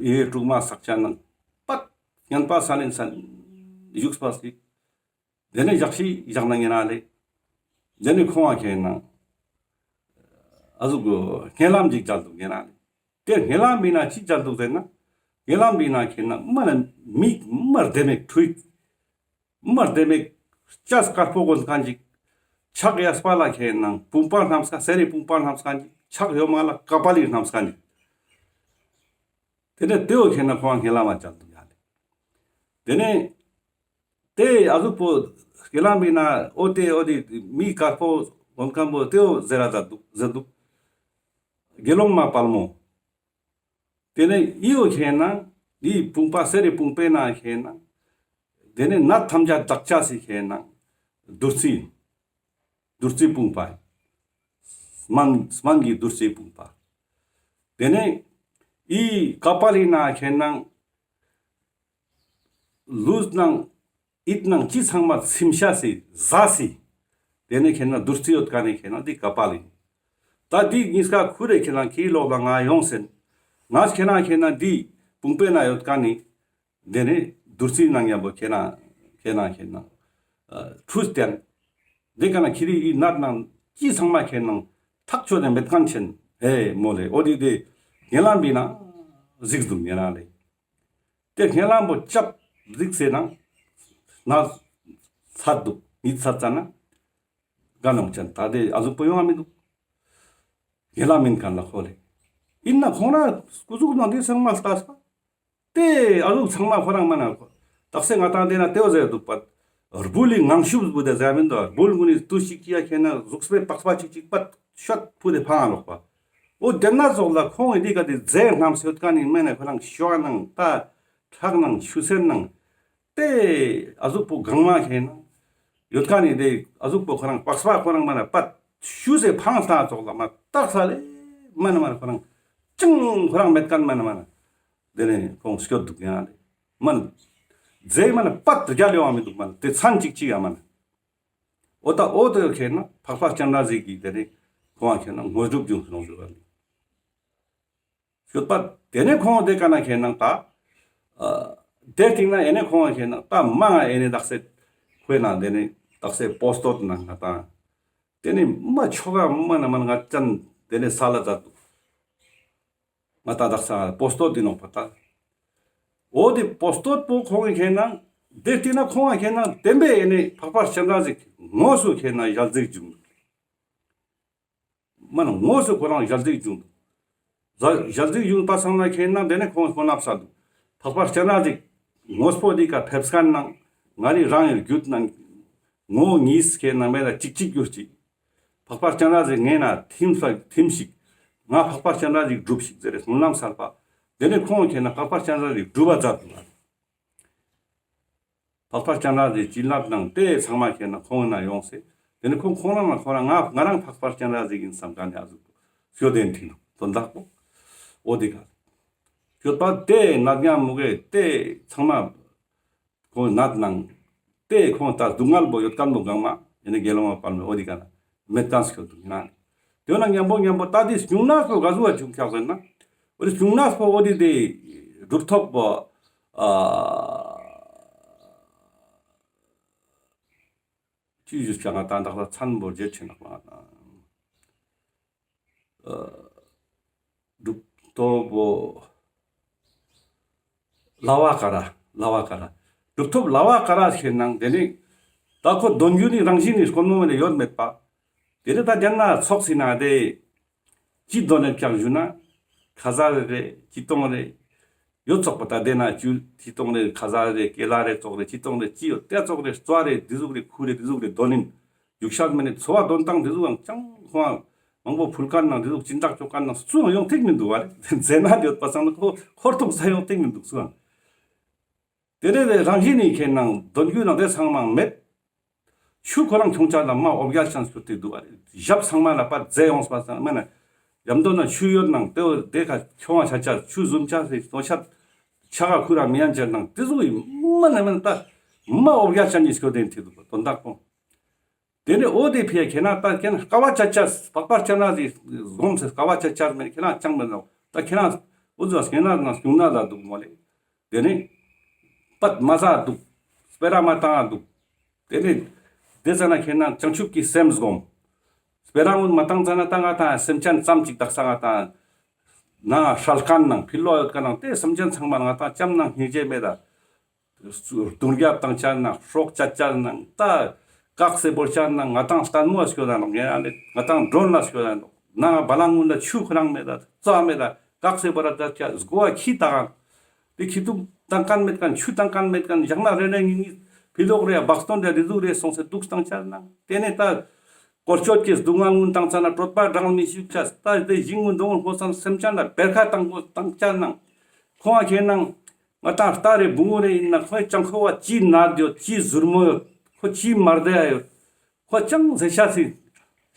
ཡི་དྲུག་མ་ས་ཅན་ནང་པ་བསྙེན་པ་ས་ནི་ས་བཞུགས་པ་སི། དེ་ནས་ཞག་ཤིག་ཞག་ན་ཉེ་རང་ལེ། དེ་ནས་ཁོང་ང་ཁེ་ན་ཨ་ཟུག་གི་སྙན་ལམ་ཅིག་མཇལ་འདུག་ཉེ་རང་ལེ། དེ་སྙན་ལམ་བི་ན་ཅི་མཇལ་འདུག་ཟེར་ན། སྙན་ལམ་བི་ན་ཁེ་ན་མ་ན་མིག་མ་རྡེ་མེག་ཁྲུས། མ་རྡེ་མེག་ལྕགས་དཀར་པོ་གོན་མཁན་ཅིག་ཕྱག་གཡས་པ་ལ་ཁེ་ན་བུམ་པ་བསྣམས་ཀ་གསེར་རི་བུམ་པ་བསྣམས་མཁན་ཅིག་ཕྱག་གཡོན་མ་ལ་ཀ་པཱ་ལི་བསྣམས་མཁན་ཅིག་དེ་ནས་དེ་བོ་ཁེ་ན་ཁོང་སྙན་ལམ་མ་མཇལ་འདུག་ཡ་ལེ། དེ་ནས་དེ་ཨ་ཟུག་པོ་སྙན་ལམ་བི་ན་འོ་དེ་འོ་དེ་མི་དཀར་པོ་ མགོན་སྐམ་པོ་ཏེའོ་ཟེར་ར་ད་དུག་ཟེར་དུག། དགེ་སློང་མ་དཔལ་མོ། ཏེ་ནེ་འི་བོ་ཁེ་ན་འི་བུམ་པ་གསེར་རི་བུམ་པའི་ནང་ཁེ་ན་ཏེ་ནེ་ནད་ཐམས་ཅད་དག་ཅེས་སི་ཁེ་ན་བདུད་རྩི། བདུད་རྩིའི་བུམ་པ། སྨན་སྨན་གྱི་བདུད་རྩིའི་བུམ་པ། ཏེ་ནེ་འི་ཀ་པཱ་ལི་ནང་ཁེ་ན་ལུས་ནང་ཡིད་ནང་ཅི་ཚང་མ་ཚིམ་ཤེས་སི་ཟ་སི། ཏེ་ནེ་ཁེ་ན་བདུད་རྩི་ཡོད་ཁན་ནི་ཁེ་ན་འི་ཀ་པཱ་ལི། ད་འི་ཉིས་ཀ་ཁུར་རེ་ཁེ་ན་ཁྱིའི་ལོགས་ལ་ང་ཡོང་སེན། ང་ཁེ་ན་ཁེ་ན་འི་བུམ་པའི་ནང་ཡོད་ཁན་ནི། ཏེ་ནེ་བདུད་རྩི་ནང་ཉམ་པོ་ཁེ་ན་ཁེ་ན་ཁེ་ན་ཨ་ཁྲུས་ཏེ་ཡང་། ཏེ་ཀ་ན་ཁྱེ་རིའི་ནད་ནང་ཅི་ཚང་མ་ཁེ་ན་ཐག་ཆོད་དེ་མེད་ཁན་ཆེན་ཨེ་མོལ་ལེ། འོ་ཏེ་ཏེ་ཉེ་ལམ་པའི་ནང་གཟིགས་དུག་ཉེ་ལམ་ལེ། ཏེ་ཉེ་ལམ་པོ་ཅབ་གཟིགས་སེ་ནང་ན་ཚད་དུག་ཉིད་ཚད་ཙ་ན་ག་ནོག་ཅན་ད་ཏེ་ཨ་ཟུག་པོ་ཡོང་ང་མི་དུག། ཉེ་ལམ་ཨིན་ཁན་ལ་ཁོ་ལེ། ཨིན་ན་ཁོང་རང་སྐུ་གཟུགས་ནང་ཏེ་ཚང་མ་ལྟས་པ། ཏེ་ཨ་ཟུག་ཚང་མ་ཁོ་རང་མ་ན་ཁོ། དག་ས་ང་ཏང་ཏེ་ན་ཏེའོ་ཟེར་དུག་པ། སྦུལ་ལི་ངང་ཤུབས་བུ་ཏེ་ཟེར་མིན་དུག། སྦུལ་གུན་ནི་ཏུས་ཤིག་ཅི་ཡ་ཁེ་ན་གཟུགས་པོའི་པགས་པ་ཅིག་ཅིག་པད་ཤོད་ཕུ་ཏེ་ཕང་ང་ལོག་པ། འོ་ཏེ་ན་ཙོགས་ལ་ཁོང་ངི་ཏེ་ཀ་ཏེ་རྫས་རྣམས་ཡོད་ཁན་ནི་མེ་ན་ཁོ་རང་ཤོ་ནང་ཏ་ཁྲག་ནང་ཆུ་སེར་ནང་ཏེ་ཨ་ཟུག་པོ་གང་མ་ཁེ་ན་ཡོད་ཁན་ནི་ཏེ་ཨ་ཟུག་པོ་ཁོ་རང་པགས་པ་ཁོ་རང་མ་ན་པད་ཤུ་སེ་ཕང་ས་ཙོགས་ལ་མ་ཏག་ས་ལེ་མ་ན་མ་ན་ཁོ་རང་ཅང་ཁོ་རང་མེད་ཁན་མ་ན་མ་ན། ཏེ་ནེ་ཁོང་སྐྱོད་དུག་ཡང་ལེ། མན། རྫས་མན་པད་རྒྱལ་ཡོང་བ་མི་དུག་མན། ཏེ་ཚན་ཅིག་ཅིག་ཡང་མན། འོ་ད་འོ་ཏེ་ཁེ་ན་འཕགས་པ་སྤྱན་རས་གཟིགས་ཀྱི་ཏེ་ནེ་ཁོང་ཁེ་ན་དངོས་གྲུབ་འབྱུང་ཟེར་ནོག་ཞུ་བ་ལེ། སྐྱོད་པ་ཏེ་ནེ་ཁོང་ཏེ་ཀ་ན་ཁེ་ན་ད་ཨ་ཏེ་སྟིང་ན་ཨེ་ནེ་ཁོང་ཁེ་ན་ད་མང་ང་ཨེ་ནེ་དག་ས་ཁོའི་ནང་ཏེ་ནེ་དག་ས་པོ་སྟོད་ནང་ང་ད་ཏེ་ནེ་མ་ཆོ་ག་མ་ན་མ་ན་ང་ཅན་ཏེ་ནེ་ས་ལ་ཛད་དུག། ང་ཏང་དག་ས་པོ་སྟོད་ཏེ་ནོག་པ་ད། འོ་ཏེ་པོ་སྟོད་པོ་ཁོང་གི་ཁེ་ན་ཏེ་སྟིང་ན་ཁོང་ཁེ་ན་བདེན་པའི་ཨེ་ནེ་འཕགས་པ་སྤྱན་རས་གཟིགས་དངོས་སུ་ཁེ་ན་ཞལ་གཟིགས་བྱུང་། མ་ན་དངོས་སུ་ཁོ་རང་ཞལ་གཟིགས་བྱུང་། ཞལ་གཟིགས་བྱུང་པ་སང་ན་ཁེ་ན་ཏེ་ནེ་ཁོང་སྨོན་ལམ་སལ་དུག། འཕགས་པ་སྤྱན་རས་གཟིགས་དངོས་པོ་འདི་ཀ་ཕེབས་ཁན་ནང་ང་རི་རང་ཡི་རྒྱུད་ནང་ངོ་གཉིས་ཁེ་ན་མེད་ལ་ཅིག་ཅིག་གྱུར་ཅིག། འཕགས་པ་སྤྱན་རས་གཟིགས་ངེ་ན་ཐིམ་ས་ཐིམ་ཞིག། ང་འཕགས་པ་སྤྱན་རས་གཟིགས་སྒྲུབ་ཞིག་ཟེར་རེ་སྨོན་ལམ་སལ་པ། ཏེ་ནེ་ཁོང་ཁེ་ན་འཕགས་པ་སྤྱན་རས་གཟིགས་སྒྲུབ་པ་མཛད་དུག། འཕགས་པ་སྤྱན་རས་གཟིགས་བྱིན་རླབས་ནང་ཏེ་ཚང་མ་ཁེ་ན་ཁོང་ན་ཡོང་སེ། ཏེ་ནེ་ཁོང་ཁོང་རང་ང་ཁོ་རང་ང་ང་རང་འཕགས་པ་སྤྱན་རས་གཟིགས་ཨིན་སམ་ཀ་ནེ་ཨ་ཟུག་ཤོད་དེ་ཐིག་དོན་དག་པོ། འོ་ཏེ་ཀ་ཤོད་པ་ཏེ་ནད་ཉམ་མུ་གེ་ཏེ་ཚང་མ་ཁོང་ནད་ནང་ཏེ་ཁོང་ད་སྡུག་བསྔལ་པོ་ཡོད་ཁན་པོ་གང་མ་ཨེ་ནེ་དགེ་སློང་མ་དཔལ་མོ་འོ་ཏེ་ཀ་ན་མེད་ཁན་སྐྱོད་དུག་ཡིན་ན། ཏེ་ན་ཉམ་པོ་ཉམ་པོ་ད་ཏེ་སྙུང་གནས་པོ་ག་ཟུག་བ་བྱུང་ཁྱག་ཟེར་ན། འོ་ཏེ་སྙུང་གནས་པོ་འོ་ཏེ་ཏེ་གྲུབ་ཐོབ་པོ་ཨ་ཅི་ཞུ་ཆ་ང་ད་དག་ས་ཚན་པོ་རྗེད་ཆེ་ནོག་པ་ང་ད། གྲུབ་ཐོབ་བོ་ལ་བ་ཀ་ར་ལ་བ་ཀ་ར། གྲུབ་ཐོབ་ལ་བ་ཀ་ར་ཁེ་ནང་ཏེ་ནེ་ད་ཁོ་དོན་བརྒྱུད་ནི་རང་བཞིན་ནི་དཀོན་མོ་མེ་ལེ་ཡོད་མེད་པ། ཏེ་ནེ་ད་ཏེ་ན་ཚོགས་སི་ན་ཏེ་ཅི་དོན་ནེ་ཀྱང་ཞུ་ན་ཁ་ཟས་རེ་ཅི་ཏོང་རེ་ཡོད་ཙོག་པ་ད་ཏེ་ན་ཅི་ཏོང་རེ་ཁ་ཟས་རེ་ཀེ་ལ་རེ་ཙོག་རེ་ཅི་ཏོང་རེ་ཅི་ཡོད་ཏེ་ཙོག་རེ་རྩྭ་རེ་ཏེ་ཟུག་རེ་ཁུ་རེ་ཏེ་ཟུག་རེ་དོན་ཨིན། རྒྱུག་ཤར་མེ་ནེ་འཚོ་བ་དོན་ཏང་ཏེ་ཟུག་ཡང་ཅང་ཁོང་མང་པོ་ཕུལ་ཁན་ནང་ཏེ་ཟུག་སྦྱིན་བདག་ཅོ་ཁན་ནང་སུའང་ཡོང་ཐིག་མི་དུག་བ་ལེ། མཛེ་ནད་ཡོད་པ་སང་ན་ཁོ་འཁོར་ཐུག་ས་ཡོང་ཐིག་མི་དུག་སུའང་། ཏེ་ནེ་རང་བཞིན་ནི་ཁེ་ནང་དོན་བརྒྱུད་ནང་ཏེ་ཚང་མ་མེད། ཆུ་ཁོ་རང་ཁྱོང་ཆ་ལ་མ་འོ་བརྒྱལ་ཅན་སྐྱོད་དེ་དུག་བ་ལེ། ཞབས་ཚང་མ་ལ་པ་རྫས་ཡོངས་པ་ཚང་མ་ན་ཡམ་དོ་ན་ཆུ་ཡོད་ནང་ཏེ་བོ་ཏེ་ཁ་ཁྱོང་བ་ཆ་ཆ་ཆུ་ཟུམ་ཆ་སེ་ཏོ་ཆ་ཆ་ག་ཁུ་ར་མི་ཡན་ཆ་ནང་ཏེ་ཟུག་ཡི་མ་ན་མ་ན་ད་མ་འོ་བརྒྱལ་ཅན་ནི་སྐྱོད་དེ་ཐེ་དུག་པ་དོན་དག་པོ། ཏེ་ནེ་འོ་ཏེ་ཕི་ཡ་ཁེ་ན་ད་ཁེ་ན་དཀའ་བ་ཅད་ཅད་འཕགས་པ་སྤྱན་རས་གཟིགས་སྒོམ་སེ་དཀའ་བ་ཅད་ཅད་མེད་ཁེ་ན་ཅང་མེད་ནོག། ད་ཁེ་ན་འུ་ཟོ་སྙུང་གནས་ན་སྙུང་གནས་ལ་དུག་མོ་ལེ། ཏེ་ནེ་པད་མ་ཟ་དུག། སྤེ་ར་མ་ཏང་དུག། ཏེ་ནེ་ཏེ་ཙ་ན་ཁེ་ན་བྱང་ཆུབ་ཀྱི་སེམས་སྒོམ། སྤེ་ར་ངུན་མ་ཏང་ཙ་ན་ད་ང་ཏང་སེམས་ཅན་ཙམ་ཅིག་དག་ས་ང་ཏང་ན་ཧྲལ་ཁན་ནང་ཕི་ལོ་ཡོད་ཁན་ནང་ཏེ་སེམས་ཅན་ཚང་མ་ང་ཏང་ཅམ་ནང་སྙིང་རྗེ་མེད་ད། རྡུང་རྒྱབ་ཏང་ཅན་ནང་སྲོག་ཅད་ཅན་ནང་ད་ཀག་སེ་བོར་ཅན་ནང་ང་ཏང་ལྟད་མོ་སྐྱོད་ད་ནོག། ངེ་ཨ་ནི་ང་ཏང་མགྲོན་ལ་སྐྱོད་ད་ནོག། ནང་བ་ལང་ངུན་ལ་ཆུ་ཁོ་རང་མེད་ད་རྩྭ་མེད་ད་ཀག་སེ་བོར་ད་ཅད་སྒོ་བ་ཁྱི་ད་གང་། ཏེ་ཁྱི་ཏུག་ཏང་ཁན་མེད་ཁན་ཆུ་ཏང་ཁན་མེད་ཁན་ཞག་ན་རེ་རེ་ཉིན་ཉིན་ཕི་ལོག་རེ་བག་སྟོན་རེ་རི་ཟུག་རེ་སོང་སེ་དུག་ཏང་ཅན་ནང་ཏེ་ནེ་ད། བཀོལ་སྤྱོད་ཀྱི་སྡུག་བསྔལ་ངུན་བཏང་ཙ་ན་གྲོད་པ་འགྲངས་མི་ཤུགས་ཆ་ལྟ་སྟེ་ཞིང་ངུན་འདོང་ངུན་ཧོ་སམ་སེམས་ཅན་ལ་བེར་ཁ་བཏང་དགོས་བཏང་ཅ་ནང་། ཁོང་ཁེ་ནང་ང་ཏང་རྟ་རེ་བུང་བུ་རེ་ཡིན་ན་ཁོའི་ཅང་ཁོ་བ་ཅི་ནར་ཡོད་ཅི་ཟུར་མོ་ཡོད་ཁོ་ཅི་མར་དེ་ཡ་ཡོད། ཁོ་ཅང་ཟེར་ཤ་སི་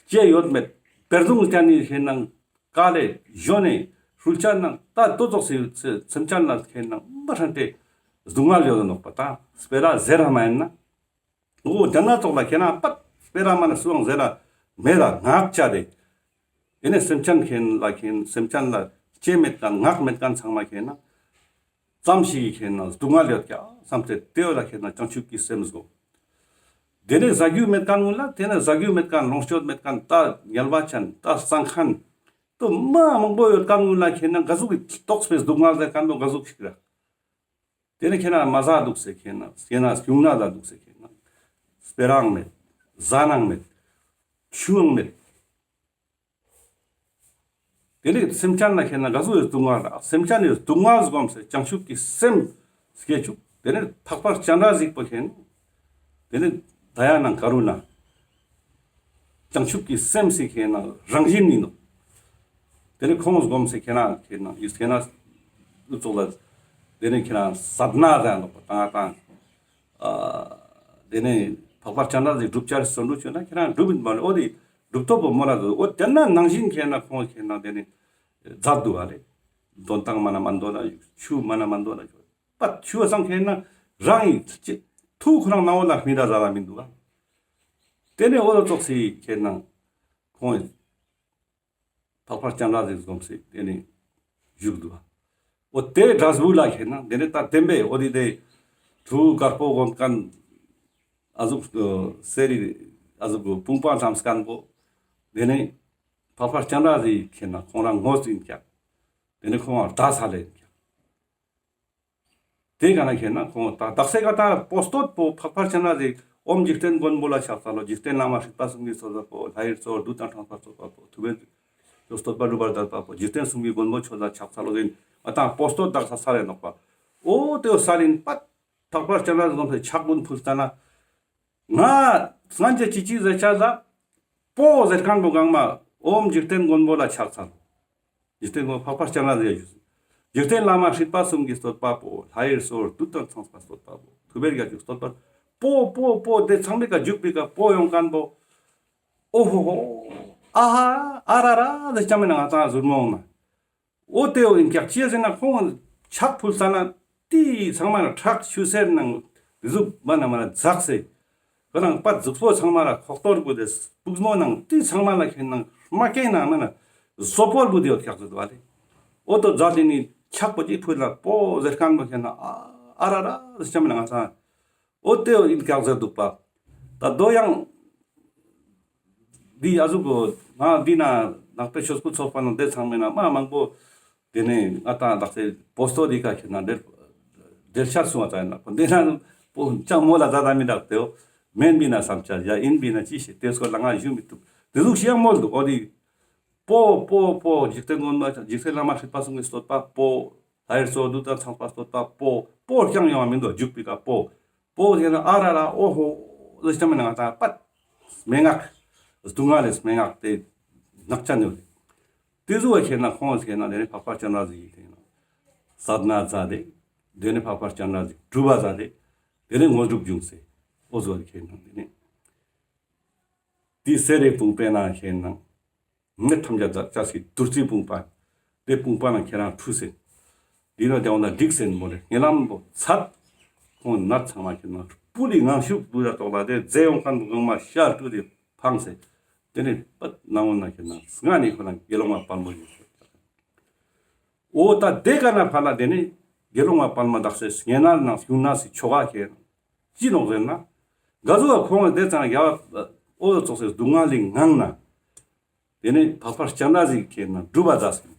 ཅེ་ཡོད་མེད་བེར་སྡུང་ཅན་ནི་ཁེ་ནང་ཀ་ལེ་ཞོན་ནེ་ཧྲུལ་ཅ་ནང་ད་ཏོ་ཙོགས་སི་སེམས་ཅན་ལ་ཁེ་ནང་མ་ཧྲན་ཏེ་སྡུག་བསྔལ་ཡོད་ནོག་པ་ད་སྤེ་ར་ཟེར་ར་མ་ཡིན་ན། འོ་དེ་ན་ཙོགས་ལ་ཁེ་ན་པད་སྤེ་ར་མ་ན་སུའང་ཟེར་ར་མེད་ལ་ངག་བཅད་དེ། ཨེ་ནེ་སེམས་ཅན་ཁེ་ན་ལ་ཁེ་ན་སེམས་ཅན་ལ་ལྕེ་མེད་མཁན་ངག་མེད་མཁན་ཚང་མ་ཁེ་ན་ཙམ་ཞིག་གི་ཁེ་ན་སྡུག་བསྔལ་ཡོད་ཀྱག་བསམ་སྟེ་དེ་བོ་ལ་ཁེ་ན་བྱང་ཆུབ་ཀྱི་སེམས་དགོས། དེ་ནས་ཟ་རྒྱུ་མེད་མཁན་ཀུན་ལ་དེ་ནས་ཟ་རྒྱུ་མེད་མཁན་ལོངས་སྤྱོད་མེད་མཁན་ད་ངལ་བ་ཅན་ད་སྤྲང་མཁན་དུ་མ་མང་པོ་ཡོད་མཁན་ཀུན་ལ་ཁེ་ན་ག་ཟུག་གི་རྟོགས་པའི་སྡུག་བསྔལ་ཟེར་མཁན་པོ་ག་ཟུག་ཞིག་རེད། དེ་ནས་ཁྱེད་རང་མ་ཟ་འདུག་ཟེར་ཁྱེད་རང་ཁྱེད་རང་སྐྱུང་ན་ཟ་འདུག་ཟེར་ཁྱེད་རང་སྤེ་རའང་མེད། ཟ་ནང་མེད། ཆུའང་མེད། དེ་ནས་སེམས་ཅན་ལ་ཁྱེད་རང་ག་ཟུག་ཡོད་སྡུག་བསྔལ་ར་སེམས་ཅན་ཡོད་སྡུག་བསྔལ་སྒོམ་ཟེར་བྱང་ཆུབ་ཀྱི་སེམས་སྐྱེ་བཅུག་དེ་ནས་འཕགས་པ་སྤྱན་རས་གཟིགས་པོ་ཁྱེད་རང་དེ་ནས་ད་ཡ་ནང་ག་རུ་ན། བྱང་ཆུབ་ཀྱི་སེམས་སི་ཁེ་ན་རང་བཞིན་ཡིན་ནོ། དེ་ནི་ཁོང་སྒོམ་སེ་ཁེ་ན་ཁེ་ན་ཡིས་ཁེ་ན་ལུ་ཙོགས་ལ་དེ་ནི་ཁེ་ན་སད་ན་ཟེར་ནོག་པ་དང་དང་། དེ་ནི་འཕགས་པ་སྤྱན་རས་གཟིགས་སྒྲུབ་བྱར་བརྩོན་འགྲུས་བྱོས་ན་ཁེ་ན་སྒྲུབ་ཡིན་པ་ལས་འོ་དེ་སྒྲུབ་ཐོབ་པོ་མོ་ལ་འདུག་འོ་དེ་ན་ནང་བཞིན་ཁེ་ན་ཁོང་ཁེ་ན་དེ་ནི་མཛད་འདུག་ཨ་ལེ། འདོན་སྟངས་མ་ན་མ་འདོན་ན་ཆུ་མ་ན་མ་འདོན་ན་ཆུ་པ་ཆུ་བ་སང་ཁེ་ན་རང་ཡིན་ཐུགས་ཁོ་རང་ནང་འོ་ལ་མི་འདྲ་ཟ་ལ་མི་འདུག་ཨ། དེ་ནས་འོ་ལ་ཙོགས་སི་ཁེ་ན་ཁོང་འཕགས་པ་སྤྱན་རས་གཟིགས་སྒོམ་སེ་དེ་ནས་བཞུགས་འདུག་འོ་དེ་འབྲས་བུ་ལ་ཁེ་ན་དེ་ནས་ད་བདེན་པས་འོ་དེ་དེ་ཐུགས་དཀར་པོ་འོང་མཁན་ཨ་ཟུག་སེ་རི་ཨ་ཟུག་དཔུང་པ་བསྣམས་མཁན་པོ་དེ་ནས་འཕགས་པ་སྤྱན་རས་གཟིགས་ཁེ་ན་ཁོང་རང་ངོ་སྟིང་ཀྱག་དེ་ནས་ཁོང་རང་ད་ས་ལེན་ཀྱག་དེ་ག་ན་ཁེ་ན་ཁོང་ད་དག་ས་ག་ད་པོ་སྟོད་པོ་འཕགས་པ་སྤྱན་རས་གཟིགས་ཨོཾ་འཇིག་རྟེན་མགོན་པོ་ལ་ཕྱག་འཚལ་ལོ། འཇིག་རྟེན་བླ་མ་སྲིད་པ་གསུམ་གྱི་བསྟོད་པ་པོ། ལྷ་ཡི་གཙོ་བོ་བདུད་དང་ཕྲང་བར་བསྟོད་པ་པོ། ཐུབ་པའི་བསྟོད་པ་སྒྲུབ་པར་མཛད་པ་པོ། འཇིག་རྟེན་གསུམ་གྱི་མགོན་པོ་མཆོག་ལ་ཕྱག་འཚལ་ལོ་ཟེར་ཨ་ད་པོ་སྟོད་དག་ས་ས་རེ་ནོག་པ། འོ་དེ་བོ་ས་རིན་པ་འཕགས་པ་སྤྱན་རས་གཟིགས་ཕྱག་མགོན་ཕུལ་ལྟ་ན། ང་སྔན་ཆད་ཅི་ཅི་ཟེར་ཆ་ཟ། པོ་ཟེར་མཁན་པོ་གང་མ་ཨོཾ་འཇིག་རྟེན་མགོན་པོ་ལ་ཕྱག་འཚལ། འཇིག་རྟེན་མགོན་འཕགས་པ་སྤྱན་རས་གཟིགས་ཞུ། འཇིག་རྟེན་བླ་མ་སྲིད་པ་གསུམ་གྱི་བསྟོད་པ་པོ། ལྷ་ཡི་གཙོ་བོ་བདུད་དང་ཕྲང་བར་བསྟོད་པ་པོ། ཐུབ་པའི་རྒྱལ་མཚན་བསྟོད་པ། པོ་པོ་པོ་དེ་ཚང་མའི་ཀ་འཇུག་པའི་ཀ་པོ་ཡོང་མཁན་པོ། ཨོ་ཧོ་ཧོ། ཨ་ཧ། ཨ་ར་ར་ཟེར་ཅང་མེད་ན་ང་ཚང་ཟུར་མོ་འོང་ན། འོ་དེ་བོ་ཡིན་ཀྱག་ཅི་ཟེར་ན་ཁོང་ཕྱག་ཕུལ་ས་ན་ཏི་ཚང་མ་ལ་ཁྲག་ཆུ་སེར་ནང་གཟུགས་མ་ན་མ་ན་འཛག་སེ། ཁོ་རང་པ་གཟུགས་པོ་ཚང་མ་ལ་ཁོག་གཏོར་བུ་དེ་སྤུགས་མོ་ནང་ཏི་ཚང་མ་ལ་ཁེ་ནང་མ་ཀེ་ནང་མ་ན་བཟོ་པོར་བུ་དེ་ཡོད་ཀྱག་ཟེར་བ་ལེ། འོ་དོ་མཛད་དེ་ནི་ཕྱག་པོ་ཅིག་ཕུལ་ལ་པོ་ཟེར་མཁན་པོ་ཁེ་ན་ཨ་ཨ་ར་ར་ཟེར་ཅང་མེད་ན་ང་ཚང་། འོ་དེ་བོ་ཡིན་ཀྱག་ཟེར་འདུག་པ། ད་དོ་ཡང་། འདི་ཨ་ཟུག་གོ་ང་འདི་ན་ནག་པའི་ཆོས་སྐུལ་ཚོགས་པ་ནང་དེ་ཚང་མེད་ན་མ་མང་པོ། དེ་ནས་ང་དང་དག་སེ་པོ་སྟོད་འདི་ཀ་ཁྱེད་ན་འབྲེལ་འབྲེལ་ཆར་སོང་བ་ཙང་ན་འདི་ན་པོ་ཅང་མོ་ལ་ཛ་ད་མི་འདུག་དེ་བོ་མེན་པི་ན་བསམ་ཆ་ཡ་ཡིན་པི་ན་ཅི་ཞིག་དེ་སྐོར་ལ་ང་ཞུ་མི་ཐུབ་དེ་ཟུག་ཞིག་ཡང་མོལ་འདུག་འོ་དེ། པོ་པོ་པོ་འཇིག་རྟེན་མགོན་པོ་འཇིག་རྟེན་བླ་མ་སྲིད་པ་གསུམ་གྱི་བསྟོད་པ་པོ། ལྷ་ཡི་གཙོ་བོ་བདུད་དང་ཕྲང་བར་བསྟོད་པ་པོ། པོ་རྐྱང་ཡོང་བ་མི་འདུག་འཇུག་པའི་ཀ་པོ། པོ་ཟེར་ན་ཨ་ར་ར་ཨོ་ཧོ། ཟེར་ཅང་མེད་ན་ང་ད་པད། སྨྲེ་སྔགས། སྡུག་བསྔལ་ལས་སྨྲེ་སྔགས་དེ་ནག་ཅན་ཡོད། དེ་ཟུག་བ་ཁྱེད་ན་ཁོང་ཁྱེད་ན་དེ་ནས་འཕགས་པ་སྤྱན་རས་གཟིགས་ཡིན་དེ་ན། སད་ན་ཛ་དེ། དེ་ནས་འཕགས་པ་སྤྱན་རས་གཟིགས་སྒྲུབ་པ་ཛ་དེ། དེ་ནས་དངོས་གྲུབ་འབྱུང་སེ། ཨོ་ཟོ་བ་ཁྱེད་ན་དེ་ནས། དེ་སེ་རེ་དཔུང་པའི་ནང་ཁྱེད་ན། མི་ཐམས་ཅད་ཛ་ཅ་སི་བདུད་རྩིའི་དཔུང་པ། དེ་དཔུང་པ་ན་ཁྱེད་རང་ཁྲུས་སེ། དེ་ལ་དེ་འོ་ན་འགྲིག་སེ་མོ་རེ་ངན་ལམ་པོ་ཚད། ཁོང་ནད་ཚང་མ་ཁྱེད་ན་སྤུ་ལི་ངང་ཤུགས་བུ་ར་ཏོག་ལ་དེ་རྫས་ཡོང་མཁན་པོ་གང་མ་ཤར་བཀྲུས་ཏེ་འཕངས་སེ། དེ་ནས་པད་ནང་འོ་ན་ཁྱེད་ན་སྔ་ནས་ཁོ་ན་དགེ་སློང་མ་དཔལ་མོ་ཡིན་ཤོད། འོ་ད་དེ་ག་ན་ཕ་ལ་དེ་ནས་དགེ་སློང་མ་དཔལ་མོ་དག་སེ་ངན་ན་ན་ཤུང་ན་སི་ཆོ་ག་ཁྱེད་ཅི་ནོག་ཟེར་ན། ག་ཟུག་ཁོང་དེ་ཚང་རྒྱ་བ་འོ་ཙོགས་སེ་སྡུག་བསྔལ་ལི་ངང་ན། དེ་ནས་འཕགས་པ་སྤྱན་རས་གཟིགས་ཁྱེད་ན་སྒྲུབ་པ་མཛད་སོང་།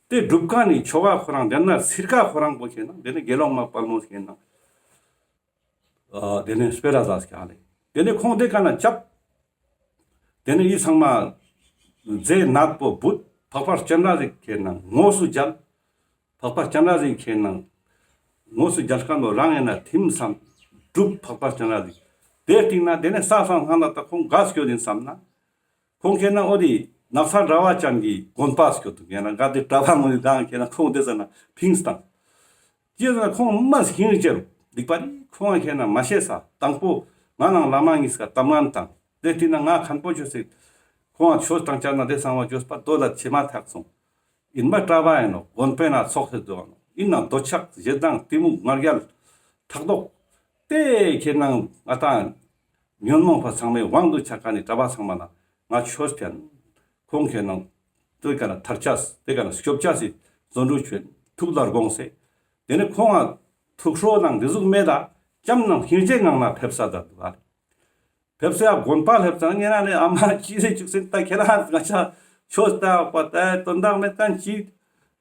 དེ་སྒྲུབ་མཁན་ནི་ཆོ་ག་ཁོ་རང་དེ་ན་ཚིར་ཀ་ཁོ་རང་པོ་ཁྱེད་ན་དེ་ནས་དགེ་སློང་མ་དཔལ་མོ་ཁྱེད་ན། ཨ་དེ་ནས་སྤེ་ར་མཛད་ཀྱང་ལེ། དེ་ནས་ཁོང་དེ་ཀ་ན་བཅབ། དེ་ནས་ཡི་ཚང་མ་རྫས་ནད་པོ་བུད་འཕགས་པ་སྤྱན་རས་གཟིགས་ཁྱེད་ན་དངོས་སུ་མཇལ། འཕགས་པ་སྤྱན་རས་གཟིགས་ཁྱེད་ན་དངོས་སུ་མཇལ་མཁན་པོ་རང་ཡིན་ན་ཐིམ་བསམ། སྒྲུབ་འཕགས་པ་སྤྱན་རས་གཟིགས། དེ་སྟིང་ན་དེ་ནས་ས་སང་སྔ་ན་ད་ཁོང་ག་སྐྱོད་ཡིན་བསམ་ན། ཁོང་ཁེ་ན་འོ་དེ་ནགས་ཚལ་གྲྭ་པ་ཅན་གྱི་དགོན་པ་སྐྱོད་དུག་ཡང་ན་ག་དེ་གྲྭ་པ་མོ་ཡི་གང་ཁེ་ན་ཁོང་དེ་ཟ་ན་ཕིངས་བཏང་། ཅི་ཟེར་ན་ཁོང་མ་ཧིང་ཅེར་སྡིག་པ་རེ་ཁོང་ཁེ་ན་མ་ཤེས་ས་དང་པོ་ང་ནང་བླ་མ་གཉིས་ཀ་གཏམ་ངན་བཏང་། དེ་དུས་ན་ང་མཁན་པོ་ཆོས་སི་ཁོང་ཆོས་བཏང་ཅ་ན་དེ་ཚང་མ་བཅོས་པ་དོ་ལ་ཆེ་མ་ཐག་སོང་། ཡིན་པ་གྲྭ་པ་ཡིན་ནོ་དགོན་པའི་ནང་ཚོགས་སེ་འདུག་ནོ་ཡིན་ན་འདོད་ཆགས་ཞེ་སྡང་གཏི་མུག་ང་རྒྱལ་ཕྲག་དོག་དེ་ཁེ་ན་ང་དང་ཉོན་མོངས་པ་ཚང་མའི་དབང་དུ་ཆ་ཀ་ནི་གྲྭ་པ་ཚང་མ་ལ་ང་ཆོས་ཕན། ཁོང་ཁེ་ན་དེ་ཀ་ན་ཐར་ཆས་དེ་ཀ་ན་སྐྱོབ་ཆས་སི་བརྩོན་འགྲུས་ཆེན་ཐུགས་ལ་དགོངས་སེ། དེ་ནི་ཁོང་ང་ཐུགས་ཁྲོ་ནང་འདི་ཟུག་མེད་ད་ཅམ་ནང་སྙིང་རྗེ་ངང་ན་ཕེབས་ས་ད་འདུག་ཨ། ཕེབས་སེ་ཡ་དགོན་པ་སླེབས་ཙང་ཉེ་རང་ནས་ཨ་མ་ཅི་རེ་བཅུག་སེ་ད་ཁྱེད་རང་ང་ཆ་ཆོས་ལྟ་བ་ད་དོན་དག་མེད་ཀ་ཅི་